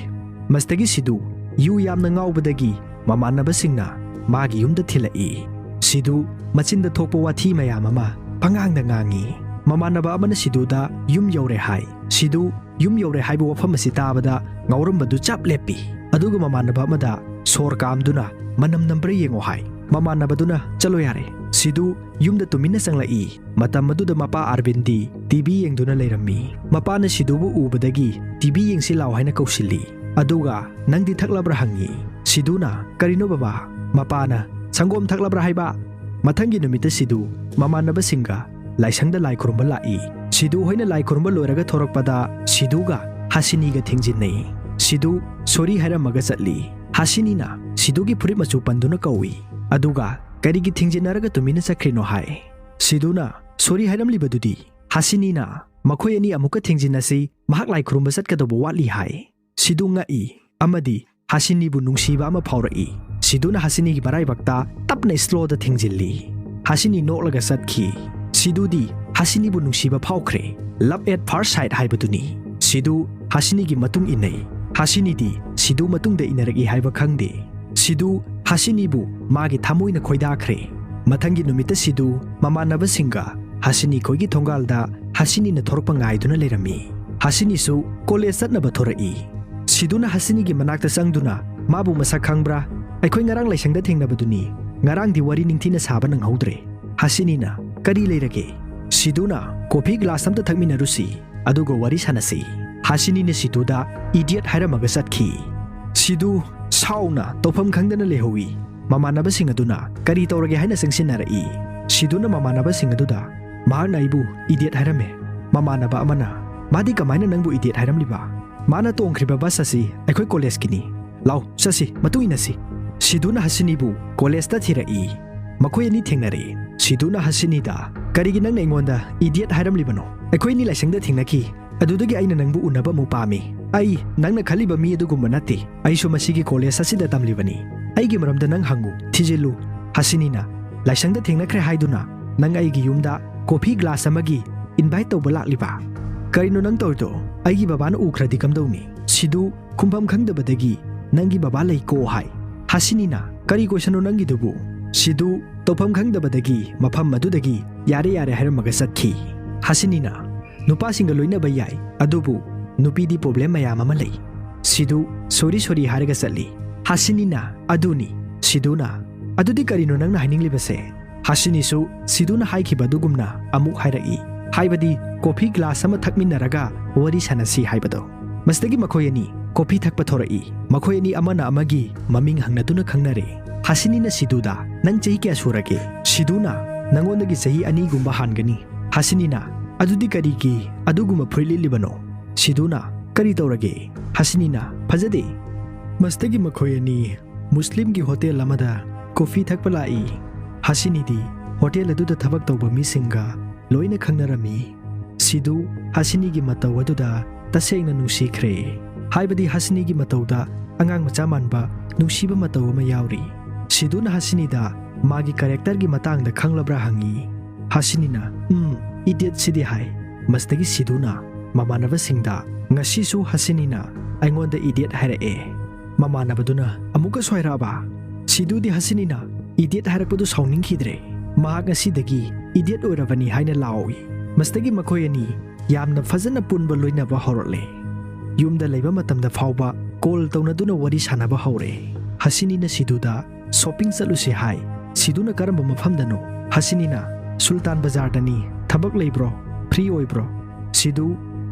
ꯃꯁꯤꯗꯒꯤ ꯁꯤꯗꯨ ꯌꯨ ꯌꯥꯝꯅ ꯉꯥꯎꯕꯗꯒꯤ ꯃꯃꯥꯟꯅꯕꯁꯤꯡꯅ ꯃꯥꯒꯤ ꯌꯨꯝꯗ ꯊꯤꯜꯂꯛꯏ꯫ ꯁꯤꯗꯨ ꯃꯆꯤꯟꯗ ꯊꯣꯛꯄ ꯋꯥꯊꯤ ꯃꯌꯥꯝ ꯑꯃ ꯄꯉꯥꯡꯗ ꯉꯥꯡꯉꯤ꯫ ꯃꯃꯥꯟꯅꯕ ꯑꯃꯅ ꯁꯤꯗꯨꯗ ꯌꯨꯝ ꯌꯧꯔꯦ ꯍꯥꯏ꯫ ꯁꯤꯗꯨ ꯌꯨꯝ ꯌꯧꯔꯦ ꯍꯥꯏꯕ ꯋꯥꯐꯝ ꯑꯁꯤ ꯇꯥꯕꯗ ꯉꯥꯎꯔꯝꯕꯗꯨ ꯆꯞ ꯂꯦꯞꯄꯤ꯫ ꯑꯗꯨꯒ ꯃꯃꯥꯟꯅꯕ ꯑꯃꯗ ꯁꯣꯔ ꯀꯥꯝꯗꯨꯅ ꯃꯅꯝ ꯅꯝꯕ꯭ꯔꯥ ꯌꯦꯡꯉꯣ ꯍꯥꯏ꯫ ꯃꯃꯥꯟꯅꯕꯗꯨꯅ, "ꯆꯠꯂꯣ ꯌꯥꯔꯦ"꯫ ꯁꯤꯗꯨ ꯌꯨꯝꯗ ꯇꯨꯃꯤꯟꯅ ꯆꯪꯂꯛꯏ꯫ ꯃꯇꯝ ꯑꯗꯨꯗ ꯃꯄꯥ ꯑꯥꯔꯕꯤꯟꯗꯤ ꯇꯤꯚꯤ ꯌꯦꯡꯗꯨꯅ ꯂꯩꯔꯝꯃꯤ꯫ ꯃꯄꯥꯅ ꯁꯤꯗꯨꯕꯨ ꯎꯕꯗꯒꯤ ꯇꯤꯚꯤ ꯌꯦꯡꯁꯤ ꯂꯥꯎ ꯍꯥꯏꯅ ꯀꯧꯁꯤꯜꯂꯤ꯫ ꯑꯗꯨꯒ, "ꯅꯪꯗꯤ ꯊꯛꯂꯕ꯭ꯔꯥ?" ꯍꯪꯉꯤ꯫ ꯁꯤꯗꯨꯅ, "ꯀꯔꯤꯅꯣ ꯕꯕꯥ?" ꯃꯄꯥꯅ, "ꯁꯪꯒꯣꯝ ꯊꯛꯂꯕ꯭ꯔꯥ ꯍꯥꯏꯕ?" ꯃꯊꯪꯒꯤ ꯅꯨꯃꯤꯠꯇ ꯁꯤꯗꯨ ꯃꯃꯥꯟꯅꯕꯁꯤꯡꯒ ꯂꯥꯏꯁꯪꯗ ꯂꯥꯏ ꯈꯨꯔꯨꯝꯕ ꯂꯥꯛꯏ꯫ ꯁꯤꯗꯨ ꯍꯣꯏꯅ ꯂꯥꯏ ꯈꯨꯔꯨꯝꯕ ꯂꯣꯏꯔꯒ ꯊꯣꯔꯛꯄꯗ ꯁꯤꯗꯨꯒ ꯍꯥꯁꯤꯅꯤꯒ ꯊꯦꯡꯖꯤꯟꯅꯩ꯫ ꯁꯤꯗꯨ ꯁꯣꯔꯤ ꯍꯥꯏꯔꯝꯃꯒ ꯆꯠꯂꯤ꯫ ꯍꯥꯁꯤꯅꯤꯅ ꯁꯤꯗꯨꯒꯤ ꯐꯨꯔꯤꯠ ꯃꯆꯨ ꯄꯟꯗꯨꯅ ꯀꯧꯏ꯫ ꯑꯗꯨꯒ, "ꯀꯔꯤꯒꯤ ꯊꯦꯡꯖꯤꯟꯅꯔꯒ ꯇꯨꯃꯤꯟꯅ ꯆꯠꯈ꯭ꯔꯤꯅꯣ?" ꯍꯥꯏ꯫ ꯁꯤꯗꯨꯅ, "ꯁꯣꯔꯤ ꯍꯥꯏꯔꯝꯂꯤꯕꯗꯨꯗꯤ?" ꯍꯥꯁꯤꯅꯤꯅ, "ꯃꯈꯣꯏ ꯑꯅꯤ ꯑꯃꯨꯛꯀ ꯊꯦꯡꯖꯤꯟꯅꯁꯤ, ꯃꯍꯥꯛ ꯂꯥꯏ ꯈꯨꯔꯨꯝꯕ ꯆꯠꯀꯗꯧꯕ ꯋꯥꯠꯂꯤ" ꯍꯥꯏ꯫ ꯁꯤꯗꯨ ꯉꯛꯏ ꯑꯃꯗꯤ ꯍꯥꯁꯤꯅꯤꯕꯨ ꯅꯨꯡꯁꯤꯕ ꯑꯃ ꯐꯥꯎꯔꯛꯏ꯫ ꯁꯤꯗꯨꯅ ꯍꯥꯁꯤꯅꯤꯒꯤ ꯃꯔꯥꯏꯕꯛꯇ ꯇꯞꯅ ꯁ꯭ꯂꯣꯗ ꯊꯦꯡꯖꯤꯜꯂꯤ꯫ ꯍꯥꯁꯤꯅꯤ ꯅꯣꯛꯂꯒ ꯆꯠꯈꯤ꯫ ꯁꯤꯗꯨꯗꯤ ꯍꯥꯁꯤꯅꯤꯕꯨ ꯅꯨꯡꯁꯤꯕ ꯐꯥꯎꯈ꯭ꯔꯦ꯫ Love at first sight ꯍꯥꯏꯕꯗꯨꯅꯤ꯫ ꯁꯤꯗꯨ ꯍꯥꯁꯤꯅꯤꯒꯤ ꯃꯇꯨꯡ ꯏꯟꯅꯩ꯫ ꯍꯥꯁꯤꯅꯤꯗꯤ ꯁꯤꯗꯨ ꯃꯇꯨꯡꯗ ꯏꯟꯅꯔꯛꯏ ꯍꯥꯏꯕ ꯈꯪꯗꯦ꯫ ꯁꯤꯗꯨ ꯍꯥꯁꯤꯅꯤꯕꯨ ꯃꯥꯒꯤ ꯊꯃꯣꯏꯅ ꯈꯣꯏꯗꯥꯈ꯭ꯔꯦ꯫ ꯃꯊꯪꯒꯤ ꯅꯨꯃꯤꯠꯇ ꯁꯤꯗꯨ ꯃꯃꯥꯟꯅꯕꯁꯤꯡꯒ ꯍꯥꯁꯤꯅꯤ ꯈꯣꯏꯒꯤ ꯊꯣꯡꯒꯥꯜꯗ ꯍꯥꯁꯤꯅꯤꯅ ꯊꯣꯔꯛꯄ ꯉꯥꯏꯗꯨꯅ ꯂꯩꯔꯝꯃꯤ꯫ ꯍꯥꯁꯤꯅꯤꯁꯨ ꯀꯣꯂꯦꯖ ꯆꯠꯅꯕ ꯊꯣꯔꯛꯏ꯫ ꯁꯤꯗꯨꯅ ꯍꯥꯁꯤꯅꯤꯒꯤ ꯃꯅꯥꯛꯇ ꯆꯪꯗꯨꯅ, "ꯃꯥꯕꯨ ꯃꯁꯛ ꯈꯪꯕ꯭ꯔꯥ? ꯑꯩꯈꯣꯏ ꯉꯔꯥꯡ ꯂꯥꯏꯁꯪꯗ ꯊꯦꯡꯅꯕꯗꯨꯅꯤ꯫ ꯉꯔꯥꯡꯗꯤ ꯋꯥꯔꯤ ꯅꯤꯡꯊꯤꯅ ꯁꯥꯕ ꯅꯪꯍꯧꯗ꯭ꯔꯦ"꯫ ꯍꯥꯁꯤꯅꯤꯅ, "ꯀꯔꯤ ꯂꯩꯔꯒꯦ?" ꯁꯤꯗꯨꯅ, "ꯀꯣꯐꯤ ꯒ꯭ꯂꯥꯁ ꯑꯝꯇ ꯊꯛꯃꯤꯟꯅꯔꯨꯁꯤ, ꯑꯗꯨꯒ ꯋꯥꯔꯤ ꯁꯥꯟꯅꯁꯤ"꯫ ꯍꯥꯁꯤꯅꯤꯅ ꯁꯤꯗꯨꯗ "ꯏꯗꯤꯌꯠ" ꯍꯥꯏꯔꯝꯃꯒ ꯆꯠꯈꯤ꯫ ꯁꯤꯗꯨ ꯁꯥꯎꯅ ꯇꯧꯐꯝ ꯈꯪꯗꯅ ꯂꯩꯍꯧꯏ꯫ ꯃꯃꯥꯟꯅꯕꯁꯤꯡ ꯑꯗꯨꯅ ꯀꯔꯤ ꯇꯧꯔꯒꯦ ꯍꯥꯏꯅ ꯆꯪꯁꯤꯟꯅꯔꯛꯏ꯫ ꯁꯤꯗꯨꯅ ꯃꯃꯥꯟꯅꯕꯁꯤꯡ ꯑꯗꯨꯗ, "ꯃꯍꯥꯛꯅ ꯑꯩꯕꯨ ꯏꯗꯤꯌꯠ ꯍꯥꯏꯔꯝꯃꯦ"꯫ ꯃꯃꯥꯟꯅꯕ ꯑꯃꯅ, "ꯃꯥꯗꯤ ꯀꯃꯥꯏꯅ ꯅꯪꯕꯨ ꯏꯗꯤꯌꯠ ꯍꯥꯏꯔꯝꯂꯤꯕ? ꯃꯥꯅ ꯇꯣꯡꯈ꯭ꯔꯤꯕ ꯕꯁ ꯑꯁꯤ ꯑꯩꯈꯣꯏ ꯀꯣꯂꯦꯖꯀꯤꯅꯤ꯫ ꯂꯥꯎ, ꯆꯠꯁꯤ, ꯃꯇꯨꯡ ꯏꯟꯅꯁꯤ"꯫ ꯁꯤꯗꯨꯅ ꯍꯥꯁꯤꯅꯤꯕꯨ ꯀꯣꯂꯦꯖꯇ ꯊꯤꯔꯛꯏ꯫ ꯃꯈꯣꯏ ꯑꯅꯤ ꯊꯦꯡꯅꯔꯦ꯫ ꯁꯤꯗꯨꯅ ꯍꯥꯁꯤꯅꯤꯗ, "ꯀꯔꯤꯒꯤ ꯅꯪꯅ ꯑꯩꯉꯣꯟꯗ ꯏꯗꯤꯌꯠ ꯍꯥꯏꯔꯝꯂꯤꯕꯅꯣ? ꯑꯩꯈꯣꯏ ꯑꯅꯤ ꯂꯥꯏꯁꯪꯗ ꯊꯦꯡꯅꯈꯤ꯫ ꯑꯗꯨꯗꯒꯤ ꯑꯩꯅ ꯅꯪꯕꯨ ꯎꯅꯕ ꯑꯃꯨꯛ ꯄꯥꯝꯃꯤ꯫ ꯑꯩ ꯅꯪꯅ ꯈꯜꯂꯤꯕ ꯃꯤ ꯑꯗꯨꯒꯨꯝꯕ ꯅꯠꯇꯦ꯫ ꯑꯩꯁꯨ ꯃꯁꯤꯒꯤ ꯀꯣꯂꯦꯖ ꯑꯁꯤꯗ ꯇꯝꯂꯤꯕꯅꯤ꯫ ꯑꯩꯒꯤ ꯃꯔꯝꯗ ꯅꯪ ꯍꯪꯉꯨ, ꯊꯤꯖꯤꯜꯂꯨ"꯫ ꯍꯥꯁꯤꯅꯤꯅ, "ꯂꯥꯏꯁꯪꯗ ꯊꯦꯡꯅꯈ꯭ꯔꯦ ꯍꯥꯏꯗꯨꯅ ꯅꯪ ꯑꯩꯒꯤ ꯌꯨꯝꯗ ꯀꯣꯐꯤ ꯒ꯭ꯂꯥꯁ ꯑꯃꯒꯤ ꯏꯟꯚꯥꯏꯠ ꯇꯧꯕ ꯂꯥꯛꯂꯤꯕ? ꯀꯔꯤꯅꯣ ꯅꯪ ꯇꯧꯔꯤꯗꯣ? ꯑꯩꯒꯤ ꯕꯕꯥꯅ ꯎꯈ꯭ꯔꯗꯤ ꯀꯝꯗꯧꯅꯤ? ꯁꯤꯗꯨ ꯈꯨꯝꯐꯝ ꯈꯪꯗꯕꯗꯒꯤ, "ꯅꯪꯒꯤ ꯕꯕꯥ ꯂꯩꯀꯣ" ꯍꯥꯏ꯫ ꯍꯥꯁꯤꯅꯤꯅ, "ꯀꯔꯤ ꯀꯣꯏꯁꯟꯅꯣ ꯅꯪꯒꯤꯗꯨꯕꯨ?" ꯁꯤꯗꯨ ꯇꯧꯐꯝ ꯈꯪꯗꯕꯗꯒꯤ ꯃꯐꯝ ꯑꯗꯨꯗꯒꯤ "ꯌꯥꯔꯦ, ꯌꯥꯔꯦ" ꯍꯥꯏꯔꯝꯃꯒ ꯆꯠꯈꯤ꯫ ꯍꯥꯁꯤꯅꯤꯅ, "ꯅꯨꯄꯥꯁꯤꯡꯒ ꯂꯣꯏꯅꯕ ꯌꯥꯏ, ꯑꯗꯨꯕꯨ ꯅꯨꯄꯤꯗꯤ ꯄ꯭ꯔꯣꯕ꯭ꯂꯦꯝ ꯃꯌꯥꯝ ꯑꯃ ꯂꯩ"꯫ ꯁꯤꯗꯨ "ꯁꯣꯔꯤ, ꯁꯣꯔꯤ" ꯍꯥꯏꯔꯒ ꯆꯠꯂꯤ꯫ ꯍꯥꯁꯤꯅꯤꯅ, "ꯑꯗꯨꯅꯤ"꯫ ꯁꯤꯗꯨꯅ, "ꯑꯗꯨꯗꯤ ꯀꯔꯤꯅꯣ ꯅꯪꯅ ꯍꯥꯏꯅꯤꯡꯂꯤꯕꯁꯦ?" ꯍꯥꯁꯤꯅꯤꯁꯨ ꯁꯤꯗꯨꯅ ꯍꯥꯏꯈꯤꯕ ꯑꯗꯨꯒꯨꯝꯅ ꯑꯃꯨꯛ ꯍꯥꯏꯔꯛꯏ, ꯍꯥꯏꯕꯗꯤ ꯀꯣꯐꯤ ꯒ꯭ꯂꯥꯁ ꯑꯃ ꯊꯛꯃꯤꯟꯅꯔꯒ ꯋꯥꯔꯤ ꯁꯥꯟꯅꯁꯤ ꯍꯥꯏꯕꯗꯣ꯫ ꯃꯁꯤꯗꯒꯤ ꯃꯈꯣꯏ ꯑꯅꯤ ꯀꯣꯐꯤ ꯊꯛꯄ ꯊꯣꯔꯛꯏ꯫ ꯃꯈꯣꯏ ꯑꯅꯤ ꯑꯃꯅ ꯑꯃꯒꯤ ꯃꯃꯤꯡ ꯍꯪꯅꯗꯨꯅ ꯈꯪꯅꯔꯦ꯫ ꯍꯥꯁꯤꯅꯤꯅ ꯁꯤꯗꯨꯗ, "ꯅꯪ ꯆꯍꯤ ꯀꯌꯥ ꯁꯨꯔꯒꯦ?" ꯁꯤꯗꯨꯅ, "ꯅꯉꯣꯟꯗꯒꯤ ꯆꯍꯤ ꯑꯅꯤꯒꯨꯝꯕ ꯍꯥꯟꯒꯅꯤ"꯫ ꯍꯥꯁꯤꯅꯤꯅ, "ꯑꯗꯨꯗꯤ ꯀꯔꯤꯒꯤ ꯑꯗꯨꯒꯨꯝꯕ ꯐꯨꯔꯤꯠ ꯂꯤꯠꯂꯤꯕꯅꯣ?" ꯁꯤꯗꯨꯅ, "ꯀꯔꯤ ꯇꯧꯔꯒꯦ?" ꯍꯥꯁꯤꯅꯤꯅ, "ꯐꯖꯗꯦ"꯫ ꯃꯁꯤꯗꯒꯤ ꯃꯈꯣꯏ ꯑꯅꯤ ꯃꯨꯁꯂꯤꯝꯒꯤ ꯍꯣꯇꯦꯜ ꯑꯃꯗ ꯀꯣꯐꯤ ꯊꯛꯄ ꯂꯥꯛꯏ꯫ ꯍꯥꯁꯤꯅꯤꯗꯤ ꯍꯣꯇꯦꯜ ꯑꯗꯨꯗ ꯊꯕꯛ ꯇꯧꯕ ꯃꯤꯁꯤꯡꯒ ꯂꯣꯏꯅ ꯈꯪꯅꯔꯝꯃꯤ꯫ ꯁꯤꯗꯨ ꯍꯥꯁꯤꯅꯤꯒꯤ ꯃꯇꯧ ꯑꯗꯨꯗ ꯇꯁꯦꯡꯅ ꯅꯨꯡꯁꯤꯈ꯭ꯔꯦ꯫ ꯍꯥꯏꯕꯗꯤ ꯍꯥꯁꯤꯅꯤꯒꯤ ꯃꯇꯧꯗ ꯑꯉꯥꯡ ꯃꯆꯥ ꯃꯥꯟꯕ ꯅꯨꯡꯁꯤꯕ ꯃꯇꯧ ꯑꯃ ꯌꯥꯎꯔꯤ꯫ ꯁꯤꯗꯨꯅ ꯍꯥꯁꯤꯅꯤꯗ ꯃꯥꯒꯤ ꯀꯦꯔꯦꯛꯇꯔꯒꯤ ꯃꯇꯥꯡꯗ ꯈꯪꯂꯕ꯭ꯔꯥ ꯍꯪꯉꯤ꯫ ꯍꯥꯁꯤꯅꯤꯅ, "ꯎꯝ, ꯏꯗꯤꯌꯠꯁꯤꯗꯤ" ꯍꯥꯏ꯫ ꯃꯁꯤꯗꯒꯤ ꯁꯤꯗꯨꯅ ꯃꯃꯥꯟꯅꯕꯁꯤꯡꯗ, "ꯉꯁꯤꯁꯨ ꯍꯥꯁꯤꯅꯤꯅ ꯑꯩꯉꯣꯟꯗ ꯏꯗꯤꯌꯠ ꯍꯥꯏꯔꯛꯑꯦ"꯫ ꯃꯃꯥꯟꯅꯕꯗꯨꯅ ꯑꯃꯨꯛꯀꯁꯨ ꯍꯥꯏꯔꯛꯑꯕ? ꯁꯤꯗꯨꯗꯤ ꯍꯥꯁꯤꯅꯤꯅ ꯏꯗꯤꯌꯠ ꯍꯥꯏꯔꯛꯄꯗꯨ ꯁꯥꯎꯅꯤꯡꯈꯤꯗ꯭ꯔꯦ꯫ "ꯃꯍꯥꯛ ꯉꯁꯤꯗꯒꯤ ꯏꯗꯤꯌꯠ ꯑꯣꯏꯔꯕꯅꯤ" ꯍꯥꯏꯅ ꯂꯥꯎꯏ꯫ ꯃꯁꯤꯗꯒꯤ ꯃꯈꯣꯏ ꯑꯅꯤ ꯌꯥꯝꯅ ꯐꯖꯅ ꯄꯨꯟꯕ ꯂꯣꯏꯅꯕ ꯍꯧꯔꯛꯂꯦ꯫ ꯌꯨꯝꯗ ꯂꯩꯕ ꯃꯇꯝꯗ ꯐꯥꯎꯕ ꯀꯣꯜ ꯇꯧꯅꯗꯨꯅ ꯋꯥꯔꯤ ꯁꯥꯟꯅꯕ ꯍꯧꯔꯦ꯫ ꯍꯥꯁꯤꯅꯤꯅ ꯁꯤꯗꯨꯗ, "ꯁꯣꯄꯤꯡ ꯆꯠꯂꯨꯁꯤ" ꯍꯥꯏ꯫ ꯁꯤꯗꯨꯅ, "ꯀꯔꯝꯕ ꯃꯐꯝꯗꯅꯣ?" ꯍꯥꯁꯤꯅꯤꯅ, "ꯁꯨꯜꯇꯥꯟ ꯕꯖꯥꯔꯗꯅꯤ, ꯊꯕꯛ ꯂꯩꯕ꯭ꯔꯣ? ꯐ꯭ꯔꯤ ꯑꯣꯏꯕ꯭ꯔꯣ?" ꯁꯤꯗꯨ,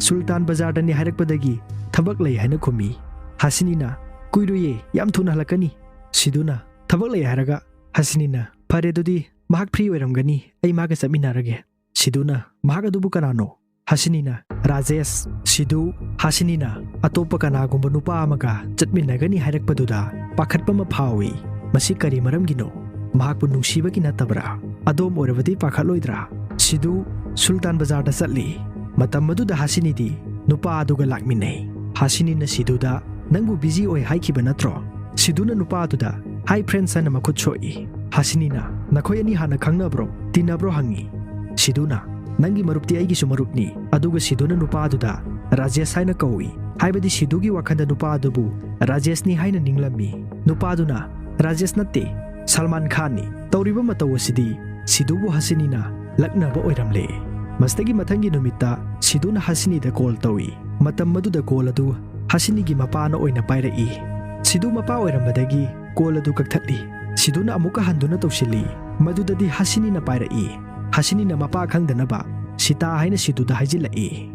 "ꯁꯨꯜꯇꯥꯟ ꯕꯖꯥꯔꯗꯅꯤ ꯍꯥꯏꯔꯛꯄꯗꯒꯤ ꯊꯕꯛ ꯂꯩ" ꯍꯥꯏꯅ ꯈꯨꯝꯃꯤ꯫ ꯍꯥꯁꯤꯅꯤꯅ, "ꯀꯨꯏꯔꯣꯏꯌꯦ, ꯌꯥꯝ ꯊꯨꯅ ꯍꯜꯂꯛꯀꯅꯤ"꯫ ꯁꯤꯗꯨꯅ, "ꯊꯕꯛ ꯂꯩ" ꯍꯥꯏꯔꯒ ꯍꯥꯁꯤꯅꯤꯅ, "ꯐꯔꯦ ꯑꯗꯨꯗꯤ, ꯃꯍꯥꯛ ꯐ꯭ꯔꯤ ꯑꯣꯏꯔꯝꯒꯅꯤ, ꯑꯩ ꯃꯥꯒ ꯆꯠꯃꯤꯟꯅꯔꯒꯦ"꯫ ꯁꯤꯗꯨꯅ, "ꯃꯍꯥꯛ ꯑꯗꯨꯕꯨ ꯀꯅꯥꯅꯣ?" ꯍꯥꯁꯤꯅꯤꯅ, "ꯔꯥꯖꯦꯁ"꯫ ꯁꯤꯗꯨ, ꯍꯥꯁꯤꯅꯤꯅ ꯑꯇꯣꯞꯄ ꯀꯅꯥꯒꯨꯝꯕ ꯅꯨꯄꯥ ꯑꯃꯒ ꯆꯠꯃꯤꯟꯅꯒꯅꯤ ꯍꯥꯏꯔꯛꯄꯗꯨꯗ ꯄꯥꯈꯠꯄ ꯑꯃ ꯐꯥꯎꯏ꯫ ꯃꯁꯤ ꯀꯔꯤ ꯃꯔꯝꯒꯤꯅꯣ? ꯃꯍꯥꯛꯄꯨ ꯅꯨꯡꯁꯤꯕꯒꯤ ꯅꯠꯇꯕ꯭ꯔꯥ? ꯑꯗꯣꯝ ꯑꯣꯏꯔꯕꯗꯤ ꯄꯥꯈꯠꯂꯣꯏꯗ꯭ꯔꯥ? ꯁꯤꯗꯨ ꯁꯨꯜꯇꯥꯟ ꯕꯖꯥꯔꯗ ꯆꯠꯂꯤ꯫ ꯃꯇꯝ ꯑꯗꯨꯗ ꯍꯥꯁꯤꯅꯤꯗꯤ ꯅꯨꯄꯥ ꯑꯗꯨꯒ ꯂꯥꯛꯃꯤꯟꯅꯩ꯫ ꯍꯥꯁꯤꯅꯤꯅ ꯁꯤꯗꯨꯗ, "ꯅꯪꯕꯨ ꯕꯤꯖꯤ ꯑꯣꯏ ꯍꯥꯏꯈꯤꯕ ꯅꯠꯇ꯭ꯔꯣ?" ꯁꯤꯗꯨꯅ ꯅꯨꯄꯥ ꯑꯗꯨꯗ, "ꯍꯥꯏ ꯐ꯭ꯔꯦꯟꯁ" ꯍꯥꯏꯅ ꯃꯈꯨꯠ ꯁꯣꯛꯏ꯫ ꯍꯥꯁꯤꯅꯤꯅ, "ꯅꯈꯣꯏ ꯑꯅꯤ ꯍꯥꯟꯅ ꯈꯪꯅꯕ꯭ꯔꯣ, ꯇꯤꯟꯅꯕ꯭ꯔꯣ?" ꯍꯪꯉꯤ꯫ ꯁꯤꯗꯨꯅ, "ꯅꯪꯒꯤ ꯃꯔꯨꯞꯇꯤ ꯑꯩꯒꯤꯁꯨ ꯃꯔꯨꯞꯅꯤ"꯫ ꯑꯗꯨꯒ ꯁꯤꯗꯨꯅ ꯅꯨꯄꯥ ꯑꯗꯨꯗ ꯔꯥꯖꯦꯁ ꯍꯥꯏꯅ ꯀꯧꯏ꯫ ꯍꯥꯏꯕꯗꯤ ꯁꯤꯗꯨꯒꯤ ꯋꯥꯈꯜꯗ ꯅꯨꯄꯥ ꯑꯗꯨꯕꯨ ꯔꯥꯖꯦꯁꯅꯤ ꯍꯥꯏꯅ ꯅꯤꯡꯂꯝꯃꯤ꯫ ꯅꯨꯄꯥ ꯑꯗꯨꯅ, "ꯔꯥꯖꯦꯁ ꯅꯠꯇꯦ, ꯁꯜꯃꯥꯟ ꯈꯥꯟꯅꯤ"꯫ ꯇꯧꯔꯤꯕ ꯃꯇꯧ ꯑꯁꯤꯗꯤ ꯁꯤꯗꯨꯕꯨ ꯍꯁꯤꯅꯤꯅ ꯂꯛꯅꯕ ꯑꯣꯏꯔꯝꯂꯦ꯫ ꯃꯁꯤꯗꯒꯤ ꯃꯊꯪꯒꯤ ꯅꯨꯃꯤꯠꯇ ꯁꯤꯗꯨꯅ ꯍꯁꯤꯅꯤꯗ ꯀꯣꯜ ꯇꯧꯏ꯫ ꯃꯇꯝ ꯑꯗꯨꯗ ꯀꯣꯜ ꯑꯗꯨ ꯍꯁꯤꯅꯤꯒꯤ ꯃꯄꯥꯅ ꯑꯣꯏꯅ ꯄꯥꯏꯔꯛꯏ꯫ ꯁꯤꯗꯨ ꯃꯄꯥ ꯑꯣꯏꯔꯝꯕꯗꯒꯤ ꯀꯣꯜ ꯑꯗꯨ ꯀꯛꯊꯠꯂꯤ꯫ ꯁꯤꯗꯨꯅ ꯑꯃꯨꯛꯀ ꯍꯟꯗꯨꯅ ꯇꯧꯁꯤꯜꯂꯤ꯫ ꯃꯗꯨꯗꯗꯤ ꯍꯁꯤꯅꯤꯅ ꯄꯥꯏꯔꯛꯏ꯫ ꯍꯁꯤꯅꯤꯅ ꯃꯄꯥ ꯈꯪꯗꯅꯕ "ꯁꯤꯇꯥ" ꯍꯥꯏꯅ ꯁꯤꯗꯨꯗ ꯍꯥꯏꯖꯤꯜꯂꯛꯏ꯫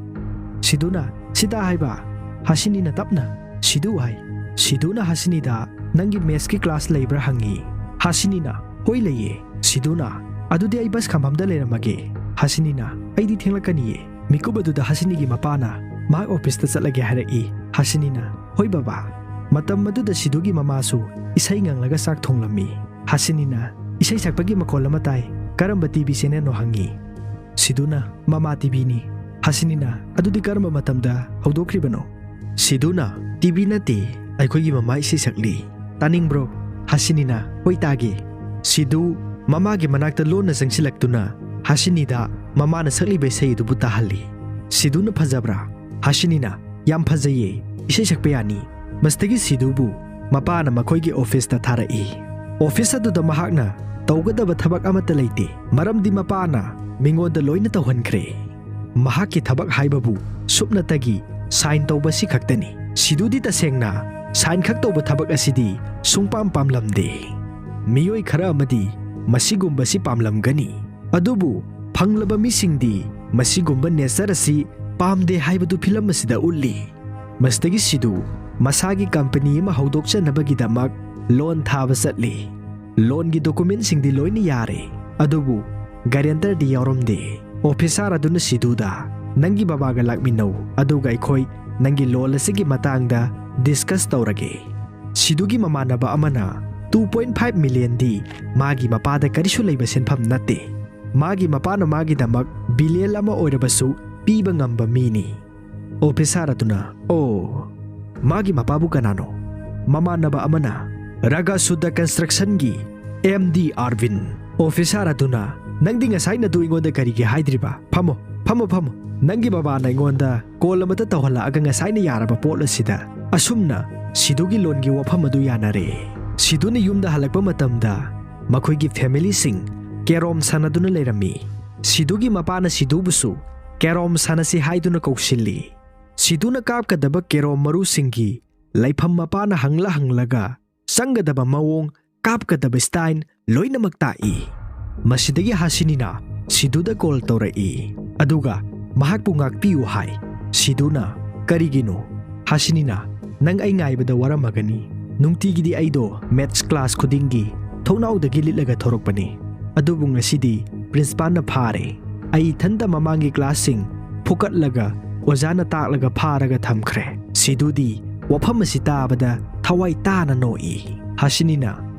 ꯁꯤꯗꯨꯅ, "ꯁꯤꯇꯥ" ꯍꯥꯏꯕ꯫ ꯍꯁꯤꯅꯤꯅ ꯇꯞꯅ "ꯁꯤꯗꯨ" ꯍꯥꯏ꯫ ꯁꯤꯗꯨꯅ ꯍꯁꯤꯅꯤꯗ, "ꯅꯪꯒꯤ ꯃꯦꯠꯁꯀꯤ ꯀ꯭ꯂꯥꯁ ꯂꯩꯕ꯭ꯔꯥ?" ꯍꯪꯉꯤ꯫ ꯍꯁꯤꯅꯤꯅ, "ꯍꯣꯏ, ꯂꯩꯌꯦ"꯫ ꯁꯤꯗꯨꯅ, "ꯑꯗꯨꯗꯤ ꯑꯩ ꯕꯁ ꯈꯥꯝꯐꯝꯗ ꯂꯩꯔꯝꯃꯒꯦ"꯫ ꯍꯁꯤꯅꯤꯅ, "ꯑꯩꯗꯤ ꯊꯦꯡꯂꯛꯀꯅꯤꯌꯦ"꯫ ꯃꯤꯀꯨꯞ ꯑꯗꯨꯗ ꯍꯁꯤꯅꯤꯒꯤ ꯃꯄꯥꯅ ꯃꯍꯥꯛ ꯑꯣꯐꯤꯁꯇ ꯆꯠꯂꯒꯦ ꯍꯥꯏꯔꯛꯏ꯫ ꯍꯁꯤꯅꯤꯅ, "ꯍꯣꯏ ꯕꯕꯥ"꯫ ꯃꯇꯝ ꯑꯗꯨꯗ ꯁꯤꯗꯨꯒꯤ ꯃꯃꯥꯁꯨ ꯏꯁꯩ ꯉꯪꯂꯒ ꯆꯥꯛ ꯊꯣꯡꯂꯝꯃꯤ꯫ ꯍꯁꯤꯅꯤꯅ, "ꯏꯁꯩ ꯁꯛꯄꯒꯤ ꯃꯈꯣꯜ ꯑꯃ ꯇꯥꯏ, ꯀꯔꯝꯕ ꯇꯤ ꯚꯤ ꯆꯦꯅꯦꯜꯅꯣ?" ꯍꯪꯉꯤ꯫ ꯁꯤꯗꯨꯅ, "ꯃꯃꯥ ꯇꯤ ꯚꯤꯅꯤ"꯫ ꯍꯁꯤꯅꯤꯅ, "ꯑꯗꯨꯗꯤ ꯀꯔꯝꯕ ꯃꯇꯝꯗ ꯍꯧꯗꯣꯛꯈ꯭ꯔꯤꯕꯅꯣ?" ꯁꯤꯗꯨꯅ, "ꯇꯤ ꯚꯤ ꯅꯠꯇꯦ, ꯑꯩꯈꯣꯏꯒꯤ ꯃꯃꯥ ꯏꯁꯩ ꯁꯛꯂꯤ꯫ ꯇꯥꯅꯤꯡꯕ꯭ꯔꯣ?" ꯍꯁꯤꯅꯤꯅ, "ꯍꯣꯏ, ꯇꯥꯒꯦ"꯫ ꯁꯤꯗꯨ ꯃꯃꯥꯒꯤ ꯃꯅꯥꯛꯇ ꯂꯣꯟꯅ ꯆꯪꯁꯤꯜꯂꯛꯇꯨꯅ ꯍꯁꯤꯅꯤꯗ ꯃꯃꯥꯅ ꯁꯛꯂꯤꯕ ꯏꯁꯩ ꯑꯗꯨꯕꯨ ꯇꯥꯍꯜꯂꯤ꯫ ꯁꯤꯗꯨꯅ, "ꯐꯖꯕ꯭ꯔꯥ?" ꯍꯁꯤꯅꯤꯅ, "ꯌꯥꯝ ꯐꯖꯩꯌꯦ, ꯏꯁꯩ ꯁꯛꯄ ꯌꯥꯅꯤ"꯫ ꯃꯁꯤꯗꯒꯤ ꯁꯤꯗꯨꯕꯨ ꯃꯄꯥꯅ ꯃꯈꯣꯏꯒꯤ ꯑꯣꯐꯤꯁꯇ ꯊꯥꯔꯛꯏ꯫ ꯑꯣꯐꯤꯁ ꯑꯗꯨꯗ ꯃꯍꯥꯛꯅ ꯇꯧꯒꯗꯕ ꯊꯕꯛ ꯑꯃꯠꯇ ꯂꯩꯇꯦ, ꯃꯔꯝꯗꯤ ꯃꯄꯥꯅ ꯃꯤꯉꯣꯟꯗ ꯂꯣꯏꯅ ꯇꯧꯍꯟꯈ꯭ꯔꯦ꯫ ꯃꯍꯥꯛꯀꯤ ꯊꯕꯛ ꯍꯥꯏꯕꯕꯨ ꯁꯨꯞꯅꯇꯒꯤ ꯁꯥꯏꯟ ꯇꯧꯕꯁꯤ ꯈꯛꯇꯅꯤ꯫ ꯁꯤꯗꯨꯗꯤ ꯇꯁꯦꯡꯅ ꯁꯥꯏꯟ ꯈꯛ ꯇꯧꯕ ꯊꯕꯛ ꯑꯁꯤꯗꯤ ꯁꯨꯡꯄꯥꯝ ꯄꯥꯝꯂꯝꯗꯦ꯫ ꯃꯤꯑꯣꯏ ꯈꯔ ꯑꯃꯗꯤ ꯃꯁꯤꯒꯨꯝꯕꯁꯤ ꯄꯥꯝꯂꯝꯒꯅꯤ, ꯑꯗꯨꯕꯨ ꯐꯪꯂꯕ ꯃꯤꯁꯤꯡꯗꯤ ꯃꯁꯤꯒꯨꯝꯕ ꯅꯦꯆꯔ ꯑꯁꯤ ꯄꯥꯝꯗꯦ ꯍꯥꯏꯕꯗꯨ ꯐꯤꯂꯝ ꯑꯁꯤꯗ ꯎꯠꯂꯤ꯫ ꯃꯁꯤꯗꯒꯤ ꯁꯤꯗꯨ ꯃꯁꯥꯒꯤ ꯀꯝꯄꯅꯤ ꯑꯃ ꯍꯧꯗꯣꯛꯆꯅꯕꯒꯤꯗꯃꯛ ꯂꯣꯟ ꯊꯥꯕ ꯆꯠꯂꯤ꯫ ꯂꯣꯟꯒꯤ ꯗꯣꯀꯨꯃꯦꯟꯁꯤꯡꯗꯤ ꯂꯣꯏꯅ ꯌꯥꯔꯦ, ꯑꯗꯨꯕꯨ ꯒꯥꯔꯦꯟꯇꯔꯗꯤ ꯌꯥꯎꯔꯝꯗꯦ꯫ ꯑꯣꯐꯤꯁꯥꯔ ꯑꯗꯨꯅ ꯁꯤꯗꯨꯗ, "ꯅꯪꯒꯤ ꯕꯕꯥꯒ ꯂꯥꯛꯃꯤꯟꯅꯧ, ꯑꯗꯨꯒ ꯑꯩꯈꯣꯏ ꯅꯪꯒꯤ ꯂꯣꯟ ꯑꯁꯤꯒꯤ ꯃꯇꯥꯡꯗ ꯗꯤꯁꯀꯁ ꯇꯧꯔꯒꯦ"꯫ ꯁꯤꯗꯨꯒꯤ ꯃꯃꯥꯟꯅꯕ ꯑꯃꯅ two point five millionꯗꯤ ꯃꯥꯒꯤ ꯃꯄꯥꯗ ꯀꯔꯤꯁꯨ ꯂꯩꯕ ꯁꯦꯟꯐꯝ ꯅꯠꯇꯦ꯫ ꯃꯥꯒꯤ ꯃꯄꯥꯅ ꯃꯥꯒꯤꯗꯃꯛ ꯕꯤꯂꯤꯌꯟ ꯑꯃ ꯑꯣꯏꯔꯕꯁꯨ ꯄꯤꯕ ꯉꯝꯕ ꯃꯤꯅꯤ꯫ ꯑꯣꯐꯤꯁꯥꯔ ꯑꯗꯨꯅ, "ꯑꯣ, ꯃꯥꯒꯤ ꯃꯄꯥꯕꯨ ꯀꯅꯥꯅꯣ?" ꯃꯃꯥꯟꯅꯕ ꯑꯃꯅ, "ꯔꯥꯒꯥꯁꯨꯗ ꯀꯟꯁꯇ꯭ꯔꯛꯁꯟꯒꯤ ꯑꯦꯝ ꯗꯤ ꯑꯥꯔꯕꯤꯟ"꯫ ꯑꯣꯐꯤꯁꯥꯔ ꯑꯗꯨꯅ, "ꯅꯪꯗꯤ ꯉꯁꯥꯏꯅꯗꯨ ꯑꯩꯉꯣꯟꯗ ꯀꯔꯤꯒꯤ ꯍꯥꯏꯗ꯭ꯔꯤꯕ? ꯐꯝꯃꯣ, ꯐꯝꯃꯣ, ꯐꯝꯃꯣ꯫ ꯅꯪꯒꯤ ꯕꯕꯥꯅ ꯑꯩꯉꯣꯟꯗ ꯀꯣꯜ ꯑꯃꯇ ꯇꯧꯍꯜꯂꯛꯑꯒ ꯉꯁꯥꯏꯅ ꯌꯥꯔꯕ ꯄꯣꯠ ꯑꯁꯤꯗ?" ꯑꯁꯨꯝꯅ ꯁꯤꯗꯨꯒꯤ ꯂꯣꯟꯒꯤ ꯋꯥꯐꯝ ꯑꯗꯨ ꯌꯥꯅꯔꯦ꯫ ꯁꯤꯗꯨꯅ ꯌꯨꯝꯗ ꯍꯜꯂꯛꯄ ꯃꯇꯝꯗ ꯃꯈꯣꯏꯒꯤ ꯐꯦꯃꯤꯂꯤꯁꯤꯡ ꯀꯦꯔꯣꯝ ꯁꯥꯟꯅꯗꯨꯅ ꯂꯩꯔꯝꯃꯤ꯫ ꯁꯤꯗꯨꯒꯤ ꯃꯄꯥꯅ ꯁꯤꯗꯨꯕꯨꯁꯨ ꯀꯦꯔꯣꯝ ꯁꯥꯟꯅꯁꯤ ꯍꯥꯏꯗꯨꯅ ꯀꯧꯁꯤꯜꯂꯤ꯫ ꯁꯤꯗꯨꯅ ꯀꯥꯞꯀꯗꯕ ꯀꯦꯔꯣꯝ ꯃꯔꯨꯁꯤꯡꯒꯤ ꯂꯩꯐꯝ ꯃꯄꯥꯅ ꯍꯪꯂ ꯍꯪꯂꯒ ꯆꯪꯒꯗꯕ ꯃꯑꯣꯡ, ꯀꯥꯞꯀꯗꯕ ꯁ꯭ꯇꯥꯏꯜ ꯂꯣꯏꯅꯃꯛ ꯇꯥꯛꯏ꯫ ꯃꯁꯤꯗꯒꯤ ꯍꯥꯁꯤꯅꯤꯅ ꯁꯤꯗꯨꯗ ꯀꯣꯜ ꯇꯧꯔꯛꯏ, ꯑꯗꯨꯒ ꯃꯍꯥꯛꯄꯨ ꯉꯥꯛꯄꯤꯌꯨ ꯍꯥꯏ꯫ ꯁꯤꯗꯨꯅ, "ꯀꯔꯤꯒꯤꯅꯣ?" ꯍꯥꯁꯤꯅꯤꯅ, "ꯅꯪ ꯑꯩ ꯉꯥꯏꯕꯗ ꯋꯥꯔꯝꯃꯒꯅꯤ꯫ ꯅꯨꯡꯇꯤꯒꯤꯗꯤ ꯑꯩꯗꯣ ꯃꯦꯠꯁ ꯀ꯭ꯂꯥꯁ ꯈꯨꯗꯤꯡꯒꯤ ꯊꯣꯡꯅꯥꯎꯗꯒꯤ ꯂꯤꯠꯂꯒ ꯊꯣꯔꯛꯄꯅꯤ꯫ ꯑꯗꯨꯕꯨ ꯉꯁꯤꯗꯤ ꯄ꯭ꯔꯤꯟꯁꯤꯄꯥꯜꯅ ꯐꯥꯔꯦ꯫ ꯑꯩ ꯏꯊꯟꯇ ꯃꯃꯥꯡꯒꯤ ꯀ꯭ꯂꯥꯁꯁꯤꯡ ꯐꯨꯀꯠꯂꯒ ꯑꯣꯖꯥꯅ ꯇꯥꯛꯂꯒ ꯐꯥꯔꯒ ꯊꯝꯈ꯭ꯔꯦ꯫" ꯁꯤꯗꯨꯗꯤ ꯋꯥꯐꯝ ꯑꯁꯤ ꯇꯥꯕꯗ ꯊꯋꯥꯏ ꯇꯥꯅ ꯅꯣꯛꯏ꯫ ꯍꯥꯁꯤꯅꯤꯅ,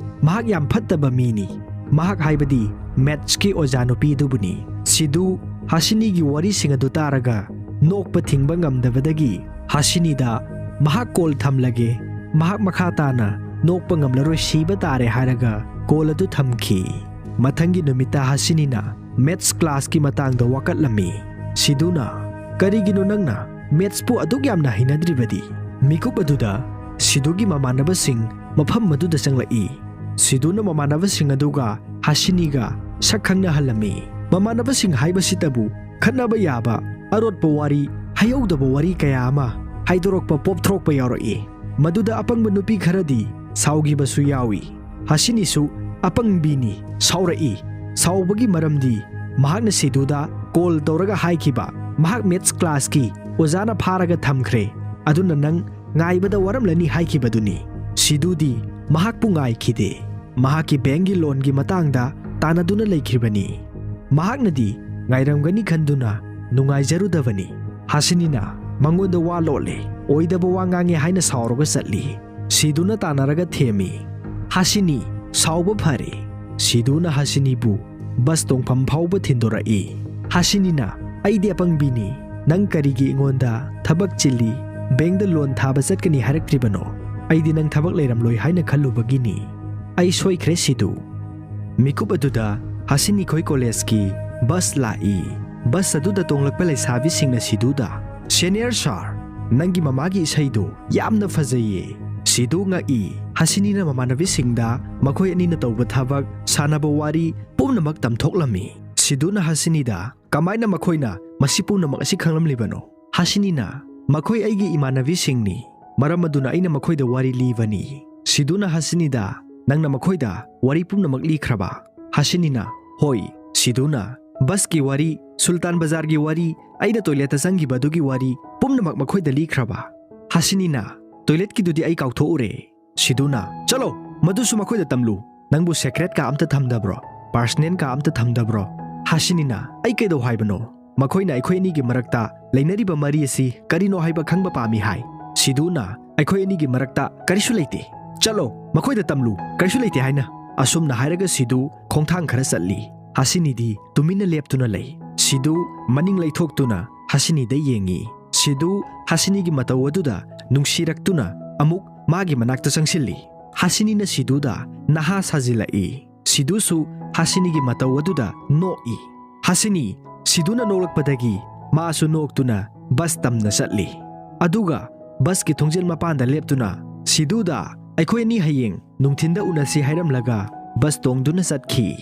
"ꯃꯍꯥꯛ ꯌꯥꯝ ꯐꯠꯇꯕ ꯃꯤꯅꯤ꯫" ꯃꯍꯥꯛ ꯍꯥꯏꯕꯗꯤ ꯃꯦꯠꯁꯀꯤ ꯑꯣꯖꯥ ꯅꯨꯄꯤ ꯑꯗꯨꯕꯨꯅꯤ꯫ ꯁꯤꯗꯨ ꯍꯥꯁꯤꯅꯤꯒꯤ ꯋꯥꯔꯤꯁꯤꯡ ꯑꯗꯨ ꯇꯥꯔꯒ ꯅꯣꯛꯄ ꯊꯤꯡꯕ ꯉꯝꯗꯕꯗꯒꯤ ꯍꯥꯁꯤꯅꯤꯗ, "ꯃꯍꯥꯛ ꯀꯣꯜ ꯊꯝꯂꯒꯦ, ꯃꯍꯥꯛ ꯃꯈꯥ ꯇꯥꯅ ꯅꯣꯛꯄ ꯉꯝꯂꯔꯣꯏ, ꯁꯤꯕ ꯇꯥꯔꯦ" ꯍꯥꯏꯔꯒ ꯀꯣꯜ ꯑꯗꯨ ꯊꯝꯈꯤ꯫ ꯃꯊꯪꯒꯤ ꯅꯨꯃꯤꯠꯇ ꯍꯥꯁꯤꯅꯤꯅ ꯃꯦꯠꯁ ꯀ꯭ꯂꯥꯁꯀꯤ ꯃꯇꯥꯡꯗ ꯋꯥꯀꯠꯂꯝꯃꯤ꯫ ꯁꯤꯗꯨꯅ, "ꯀꯔꯤꯒꯤꯅꯣ ꯅꯪꯅ ꯃꯦꯠꯁꯄꯨ ꯑꯗꯨꯛ ꯌꯥꯝꯅ ꯍꯩꯅꯗ꯭ꯔꯤꯕꯗꯤ?" ꯃꯤꯀꯨꯞ ꯑꯗꯨꯗ ꯁꯤꯗꯨꯒꯤ ꯃꯃꯥꯟꯅꯕꯁꯤꯡ ꯃꯐꯝ ꯑꯗꯨꯗ ꯆꯪꯂꯛꯏ꯫ ꯁꯤꯗꯨꯅ ꯃꯃꯥꯟꯅꯕꯁꯤꯡ ꯑꯗꯨꯒ ꯍꯥꯁꯤꯅꯤꯒ ꯁꯛ ꯈꯪꯅꯍꯜꯂꯝꯃꯤ꯫ ꯃꯃꯥꯟꯅꯕꯁꯤꯡ ꯍꯥꯏꯕꯁꯤꯇꯕꯨ ꯈꯠꯅꯕ ꯌꯥꯕ ꯑꯔꯣꯠꯄ ꯋꯥꯔꯤ, ꯍꯩꯍꯧꯗꯕ ꯋꯥꯔꯤ ꯀꯌꯥ ꯑꯃ ꯍꯥꯏꯗꯣꯔꯛꯄ ꯄꯣꯞꯊꯣꯔꯛꯄ ꯌꯥꯎꯔꯛꯏ꯫ ꯃꯗꯨꯗ ꯑꯄꯪꯕ ꯅꯨꯄꯤ ꯈꯔꯗꯤ ꯁꯥꯎꯈꯤꯕꯁꯨ ꯌꯥꯎꯏ꯫ ꯍꯥꯁꯤꯅꯤꯁꯨ ꯑꯄꯪꯕꯤꯅꯤ, ꯁꯥꯎꯔꯛꯏ꯫ ꯁꯥꯎꯕꯒꯤ ꯃꯔꯝꯗꯤ ꯃꯍꯥꯛꯅ ꯁꯤꯗꯨꯗ ꯀꯣꯜ ꯇꯧꯔꯒ ꯍꯥꯏꯈꯤꯕ, ꯃꯍꯥꯛ ꯃꯦꯠꯁ ꯀ꯭ꯂꯥꯁꯀꯤ ꯑꯣꯖꯥꯅ ꯐꯥꯔꯒ ꯊꯝꯈ꯭ꯔꯦ, ꯑꯗꯨꯅ ꯅꯪ ꯉꯥꯏꯕꯗ ꯋꯥꯔꯝꯂꯅꯤ ꯍꯥꯏꯈꯤꯕꯗꯨꯅꯤ꯫ ꯁꯤꯗꯨꯗꯤ ꯃꯍꯥꯛꯄꯨ ꯉꯥꯏꯈꯤꯗꯦ꯫ ꯃꯍꯥꯛꯀꯤ ꯕꯦꯡꯒꯤ ꯂꯣꯟꯒꯤ ꯃꯇꯥꯡꯗ ꯇꯥꯟꯅꯗꯨꯅ ꯂꯩꯈ꯭ꯔꯤꯕꯅꯤ꯫ ꯃꯍꯥꯛꯅꯗꯤ ꯉꯥꯏꯔꯝꯒꯅꯤ ꯈꯟꯗꯨꯅ ꯅꯨꯡꯉꯥꯏꯖꯔꯨꯗꯕꯅꯤ꯫ ꯍꯥꯁꯤꯅꯤꯅ ꯃꯉꯣꯟꯗ ꯋꯥ ꯂꯣꯠꯂꯦ, ꯑꯣꯏꯗꯕ ꯋꯥ ꯉꯥꯡꯉꯦ ꯍꯥꯏꯅ ꯁꯥꯎꯔꯒ ꯆꯠꯂꯤ꯫ ꯁꯤꯗꯨꯅ ꯇꯥꯟꯅꯔꯒ ꯊꯦꯝꯃꯤ, "ꯍꯥꯁꯤꯅꯤ, ꯁꯥꯎꯕ ꯐꯔꯦ꯫" ꯁꯤꯗꯨꯅ ꯍꯥꯁꯤꯅꯤꯕꯨ ꯕꯁ ꯇꯣꯡꯐꯝ ꯐꯥꯎꯕ ꯊꯤꯟꯗꯣꯔꯛꯏ꯫ ꯍꯥꯁꯤꯅꯤꯅ, "ꯑꯩꯗꯤ ꯑꯄꯪꯕꯤꯅꯤ, ꯅꯪ ꯀꯔꯤꯒꯤ ꯑꯩꯉꯣꯟꯗ ꯊꯕꯛ ꯆꯤꯜꯂꯤ, ꯕꯦꯡꯗ ꯂꯣꯟ ꯊꯥꯕ ꯆꯠꯀꯅꯤ ꯍꯥꯏꯔꯛꯇ꯭ꯔꯤꯕꯅꯣ? ꯑꯩꯗꯤ ꯅꯪ ꯊꯕꯛ ꯂꯩꯔꯝꯂꯣꯏ ꯍꯥꯏꯅ ꯈꯜꯂꯨꯕꯒꯤꯅꯤ꯫ ꯑꯩ ꯁꯣꯏꯈ꯭ꯔꯦ ꯁꯤꯗꯨ꯫" ꯃꯤꯀꯨꯞ ꯑꯗꯨꯗ ꯍꯁꯤꯅꯤ ꯈꯣꯏ ꯀꯣꯂꯦꯖꯀꯤ ꯕꯁ ꯂꯥꯛꯏ꯫ ꯕꯁ ꯑꯗꯨꯗ ꯇꯣꯡꯂꯛꯄ ꯂꯩꯁꯥꯕꯤꯁꯤꯡꯅ ꯁꯤꯗꯨꯗ, "ꯁꯦꯅꯤꯌꯔ ꯁꯥꯔ, ꯅꯪꯒꯤ ꯃꯃꯥꯒꯤ ꯏꯁꯩꯗꯨ ꯌꯥꯝꯅ ꯐꯖꯩꯌꯦ꯫" ꯁꯤꯗꯨ ꯉꯛꯏ꯫ ꯍꯁꯤꯅꯤꯅ ꯃꯃꯥꯟꯅꯕꯤꯁꯤꯡꯗ ꯃꯈꯣꯏ ꯑꯅꯤꯅ ꯇꯧꯕ ꯊꯕꯛ, ꯁꯥꯟꯅꯕ ꯋꯥꯔꯤ ꯄꯨꯝꯅꯃꯛ ꯇꯝꯊꯣꯛꯂꯝꯃꯤ꯫ ꯁꯤꯗꯨꯅ ꯍꯁꯤꯅꯤꯗ, "ꯀꯃꯥꯏꯅ ꯃꯈꯣꯏꯅ ꯃꯁꯤ ꯄꯨꯝꯅꯃꯛ ꯑꯁꯤ ꯈꯪꯂꯝꯂꯤꯕꯅꯣ?" ꯍꯁꯤꯅꯤꯅ, "ꯃꯈꯣꯏ ꯑꯩꯒꯤ ꯏꯃꯥꯟꯅꯕꯤꯁꯤꯡꯅꯤ, ꯃꯔꯝ ꯑꯗꯨꯅ ꯑꯩꯅ ꯃꯈꯣꯏꯗ ꯋꯥꯔꯤ ꯂꯤꯕꯅꯤ꯫" ꯁꯤꯗꯨꯅ ꯍꯁꯤꯅꯤꯗ, "ꯅꯪꯅ ꯃꯈꯣꯏꯗ ꯋꯥꯔꯤ ꯄꯨꯝꯅꯃꯛ ꯂꯤꯈ꯭ꯔꯕ?" ꯍꯁꯤꯅꯤꯅ, "ꯍꯣꯏ꯫" ꯁꯤꯗꯨꯅ, "ꯕꯁꯀꯤ ꯋꯥꯔꯤ, ꯁꯨꯜꯇꯥꯟ ꯕꯖꯥꯔꯒꯤ ꯋꯥꯔꯤ, ꯑꯩꯅ ꯇꯣꯏꯂꯦꯠꯇ ꯆꯪꯈꯤꯕ ꯑꯗꯨꯒꯤ ꯋꯥꯔꯤ ꯄꯨꯝꯅꯃꯛ ꯃꯈꯣꯏꯗ ꯂꯤꯈ꯭ꯔꯕ?" ꯍꯁꯤꯅꯤꯅ, "ꯇꯣꯏꯂꯦꯠꯀꯤꯗꯨꯗꯤ ꯑꯩ ꯀꯥꯎꯊꯣꯛꯎꯔꯦ꯫" ꯁꯤꯗꯨꯅ, "ꯆꯠꯂꯣ, ꯃꯗꯨꯁꯨ ꯃꯈꯣꯏꯗ ꯇꯝꯂꯨ꯫ ꯅꯪꯕꯨ ꯁꯦꯀ꯭ꯔꯦꯠ ꯀꯥ ꯑꯝꯇ ꯊꯝꯗꯕ꯭ꯔꯣ? ꯄꯥꯔꯁꯅꯦꯜ ꯀꯥ ꯑꯝꯇ ꯊꯝꯗꯕ꯭ꯔꯣ?" ꯍꯁꯤꯅꯤꯅ, "ꯑꯩ ꯀꯩꯗꯧ ꯍꯥꯏꯕꯅꯣ? ꯃꯈꯣꯏꯅ ꯑꯩꯈꯣꯏ ꯑꯅꯤꯒꯤ ꯃꯔꯛꯇ ꯂꯩꯅꯔꯤꯕ ꯃꯔꯤ ꯑꯁꯤ ꯀꯔꯤꯅꯣ ꯍꯥꯏꯕ ꯈꯪꯕ ꯄꯥꯝꯃꯤ ꯍꯥꯏ꯫" ꯁꯤꯗꯨꯅ, "ꯑꯩꯈꯣꯏ ꯑꯅꯤꯒꯤ ꯃꯔꯛꯇ ꯀꯔꯤꯁꯨ ꯂꯩꯇꯦ꯫ ꯆꯠꯂꯣ, ꯃꯈꯣꯏꯗ ꯇꯝꯂꯨ, ꯀꯔꯤꯁꯨ ꯂꯩꯇꯦ ꯍꯥꯏꯅ꯫" ꯑꯁꯨꯝꯅ ꯍꯥꯏꯔꯒ ꯁꯤꯗꯨ ꯈꯣꯡꯊꯥꯡ ꯈꯔ ꯆꯠꯂꯤ꯫ ꯍꯁꯤꯅꯤꯗꯤ ꯇꯨꯃꯤꯟꯅ ꯂꯦꯞꯇꯨꯅ ꯂꯩ꯫ ꯁꯤꯗꯨ ꯃꯅꯤꯡ ꯂꯩꯊꯣꯛꯇꯨꯅ ꯍꯁꯤꯅꯤꯗ ꯌꯦꯡꯉꯤ꯫ ꯁꯤꯗꯨ ꯍꯁꯤꯅꯤꯒꯤ ꯃꯇꯧ ꯑꯗꯨꯗ ꯅꯨꯡꯁꯤꯔꯛꯇꯨꯅ ꯑꯃꯨꯛ ꯃꯥꯒꯤ ꯃꯅꯥꯛꯇ ꯆꯪꯁꯤꯜꯂꯤ꯫ ꯍꯁꯤꯅꯤꯅ ꯁꯤꯗꯨꯗ ꯅꯍꯥ ꯁꯥꯖꯤꯜꯂꯛꯏ꯫ ꯁꯤꯗꯨꯁꯨ ꯍꯁꯤꯅꯤꯒꯤ ꯃꯇꯧ ꯑꯗꯨꯗ ꯅꯣꯛꯏ꯫ ꯍꯁꯤꯅꯤ, ꯁꯤꯗꯨꯅ ꯅꯣꯛꯂꯛꯄꯗꯒꯤ ꯃꯥꯁꯨ ꯅꯣꯛꯇꯨꯅ ꯕꯁ ꯇꯝꯅ ꯆꯠꯂꯤ꯫ ꯑꯗꯨꯒ ꯕꯁꯀꯤ ꯊꯣꯡꯖꯤꯜ ꯃꯄꯥꯟꯗ ꯂꯦꯞꯇꯨꯅ ꯁꯤꯗꯨꯗ, "ꯑꯩꯈꯣꯏ ꯑꯅꯤ ꯍꯌꯦꯡ ꯅꯨꯡꯊꯤꯟꯗ ꯎꯅꯁꯤ" ꯍꯥꯏꯔꯝꯂꯒ ꯕꯁ ꯇꯣꯡꯗꯨꯅ ꯆꯠꯈꯤ꯫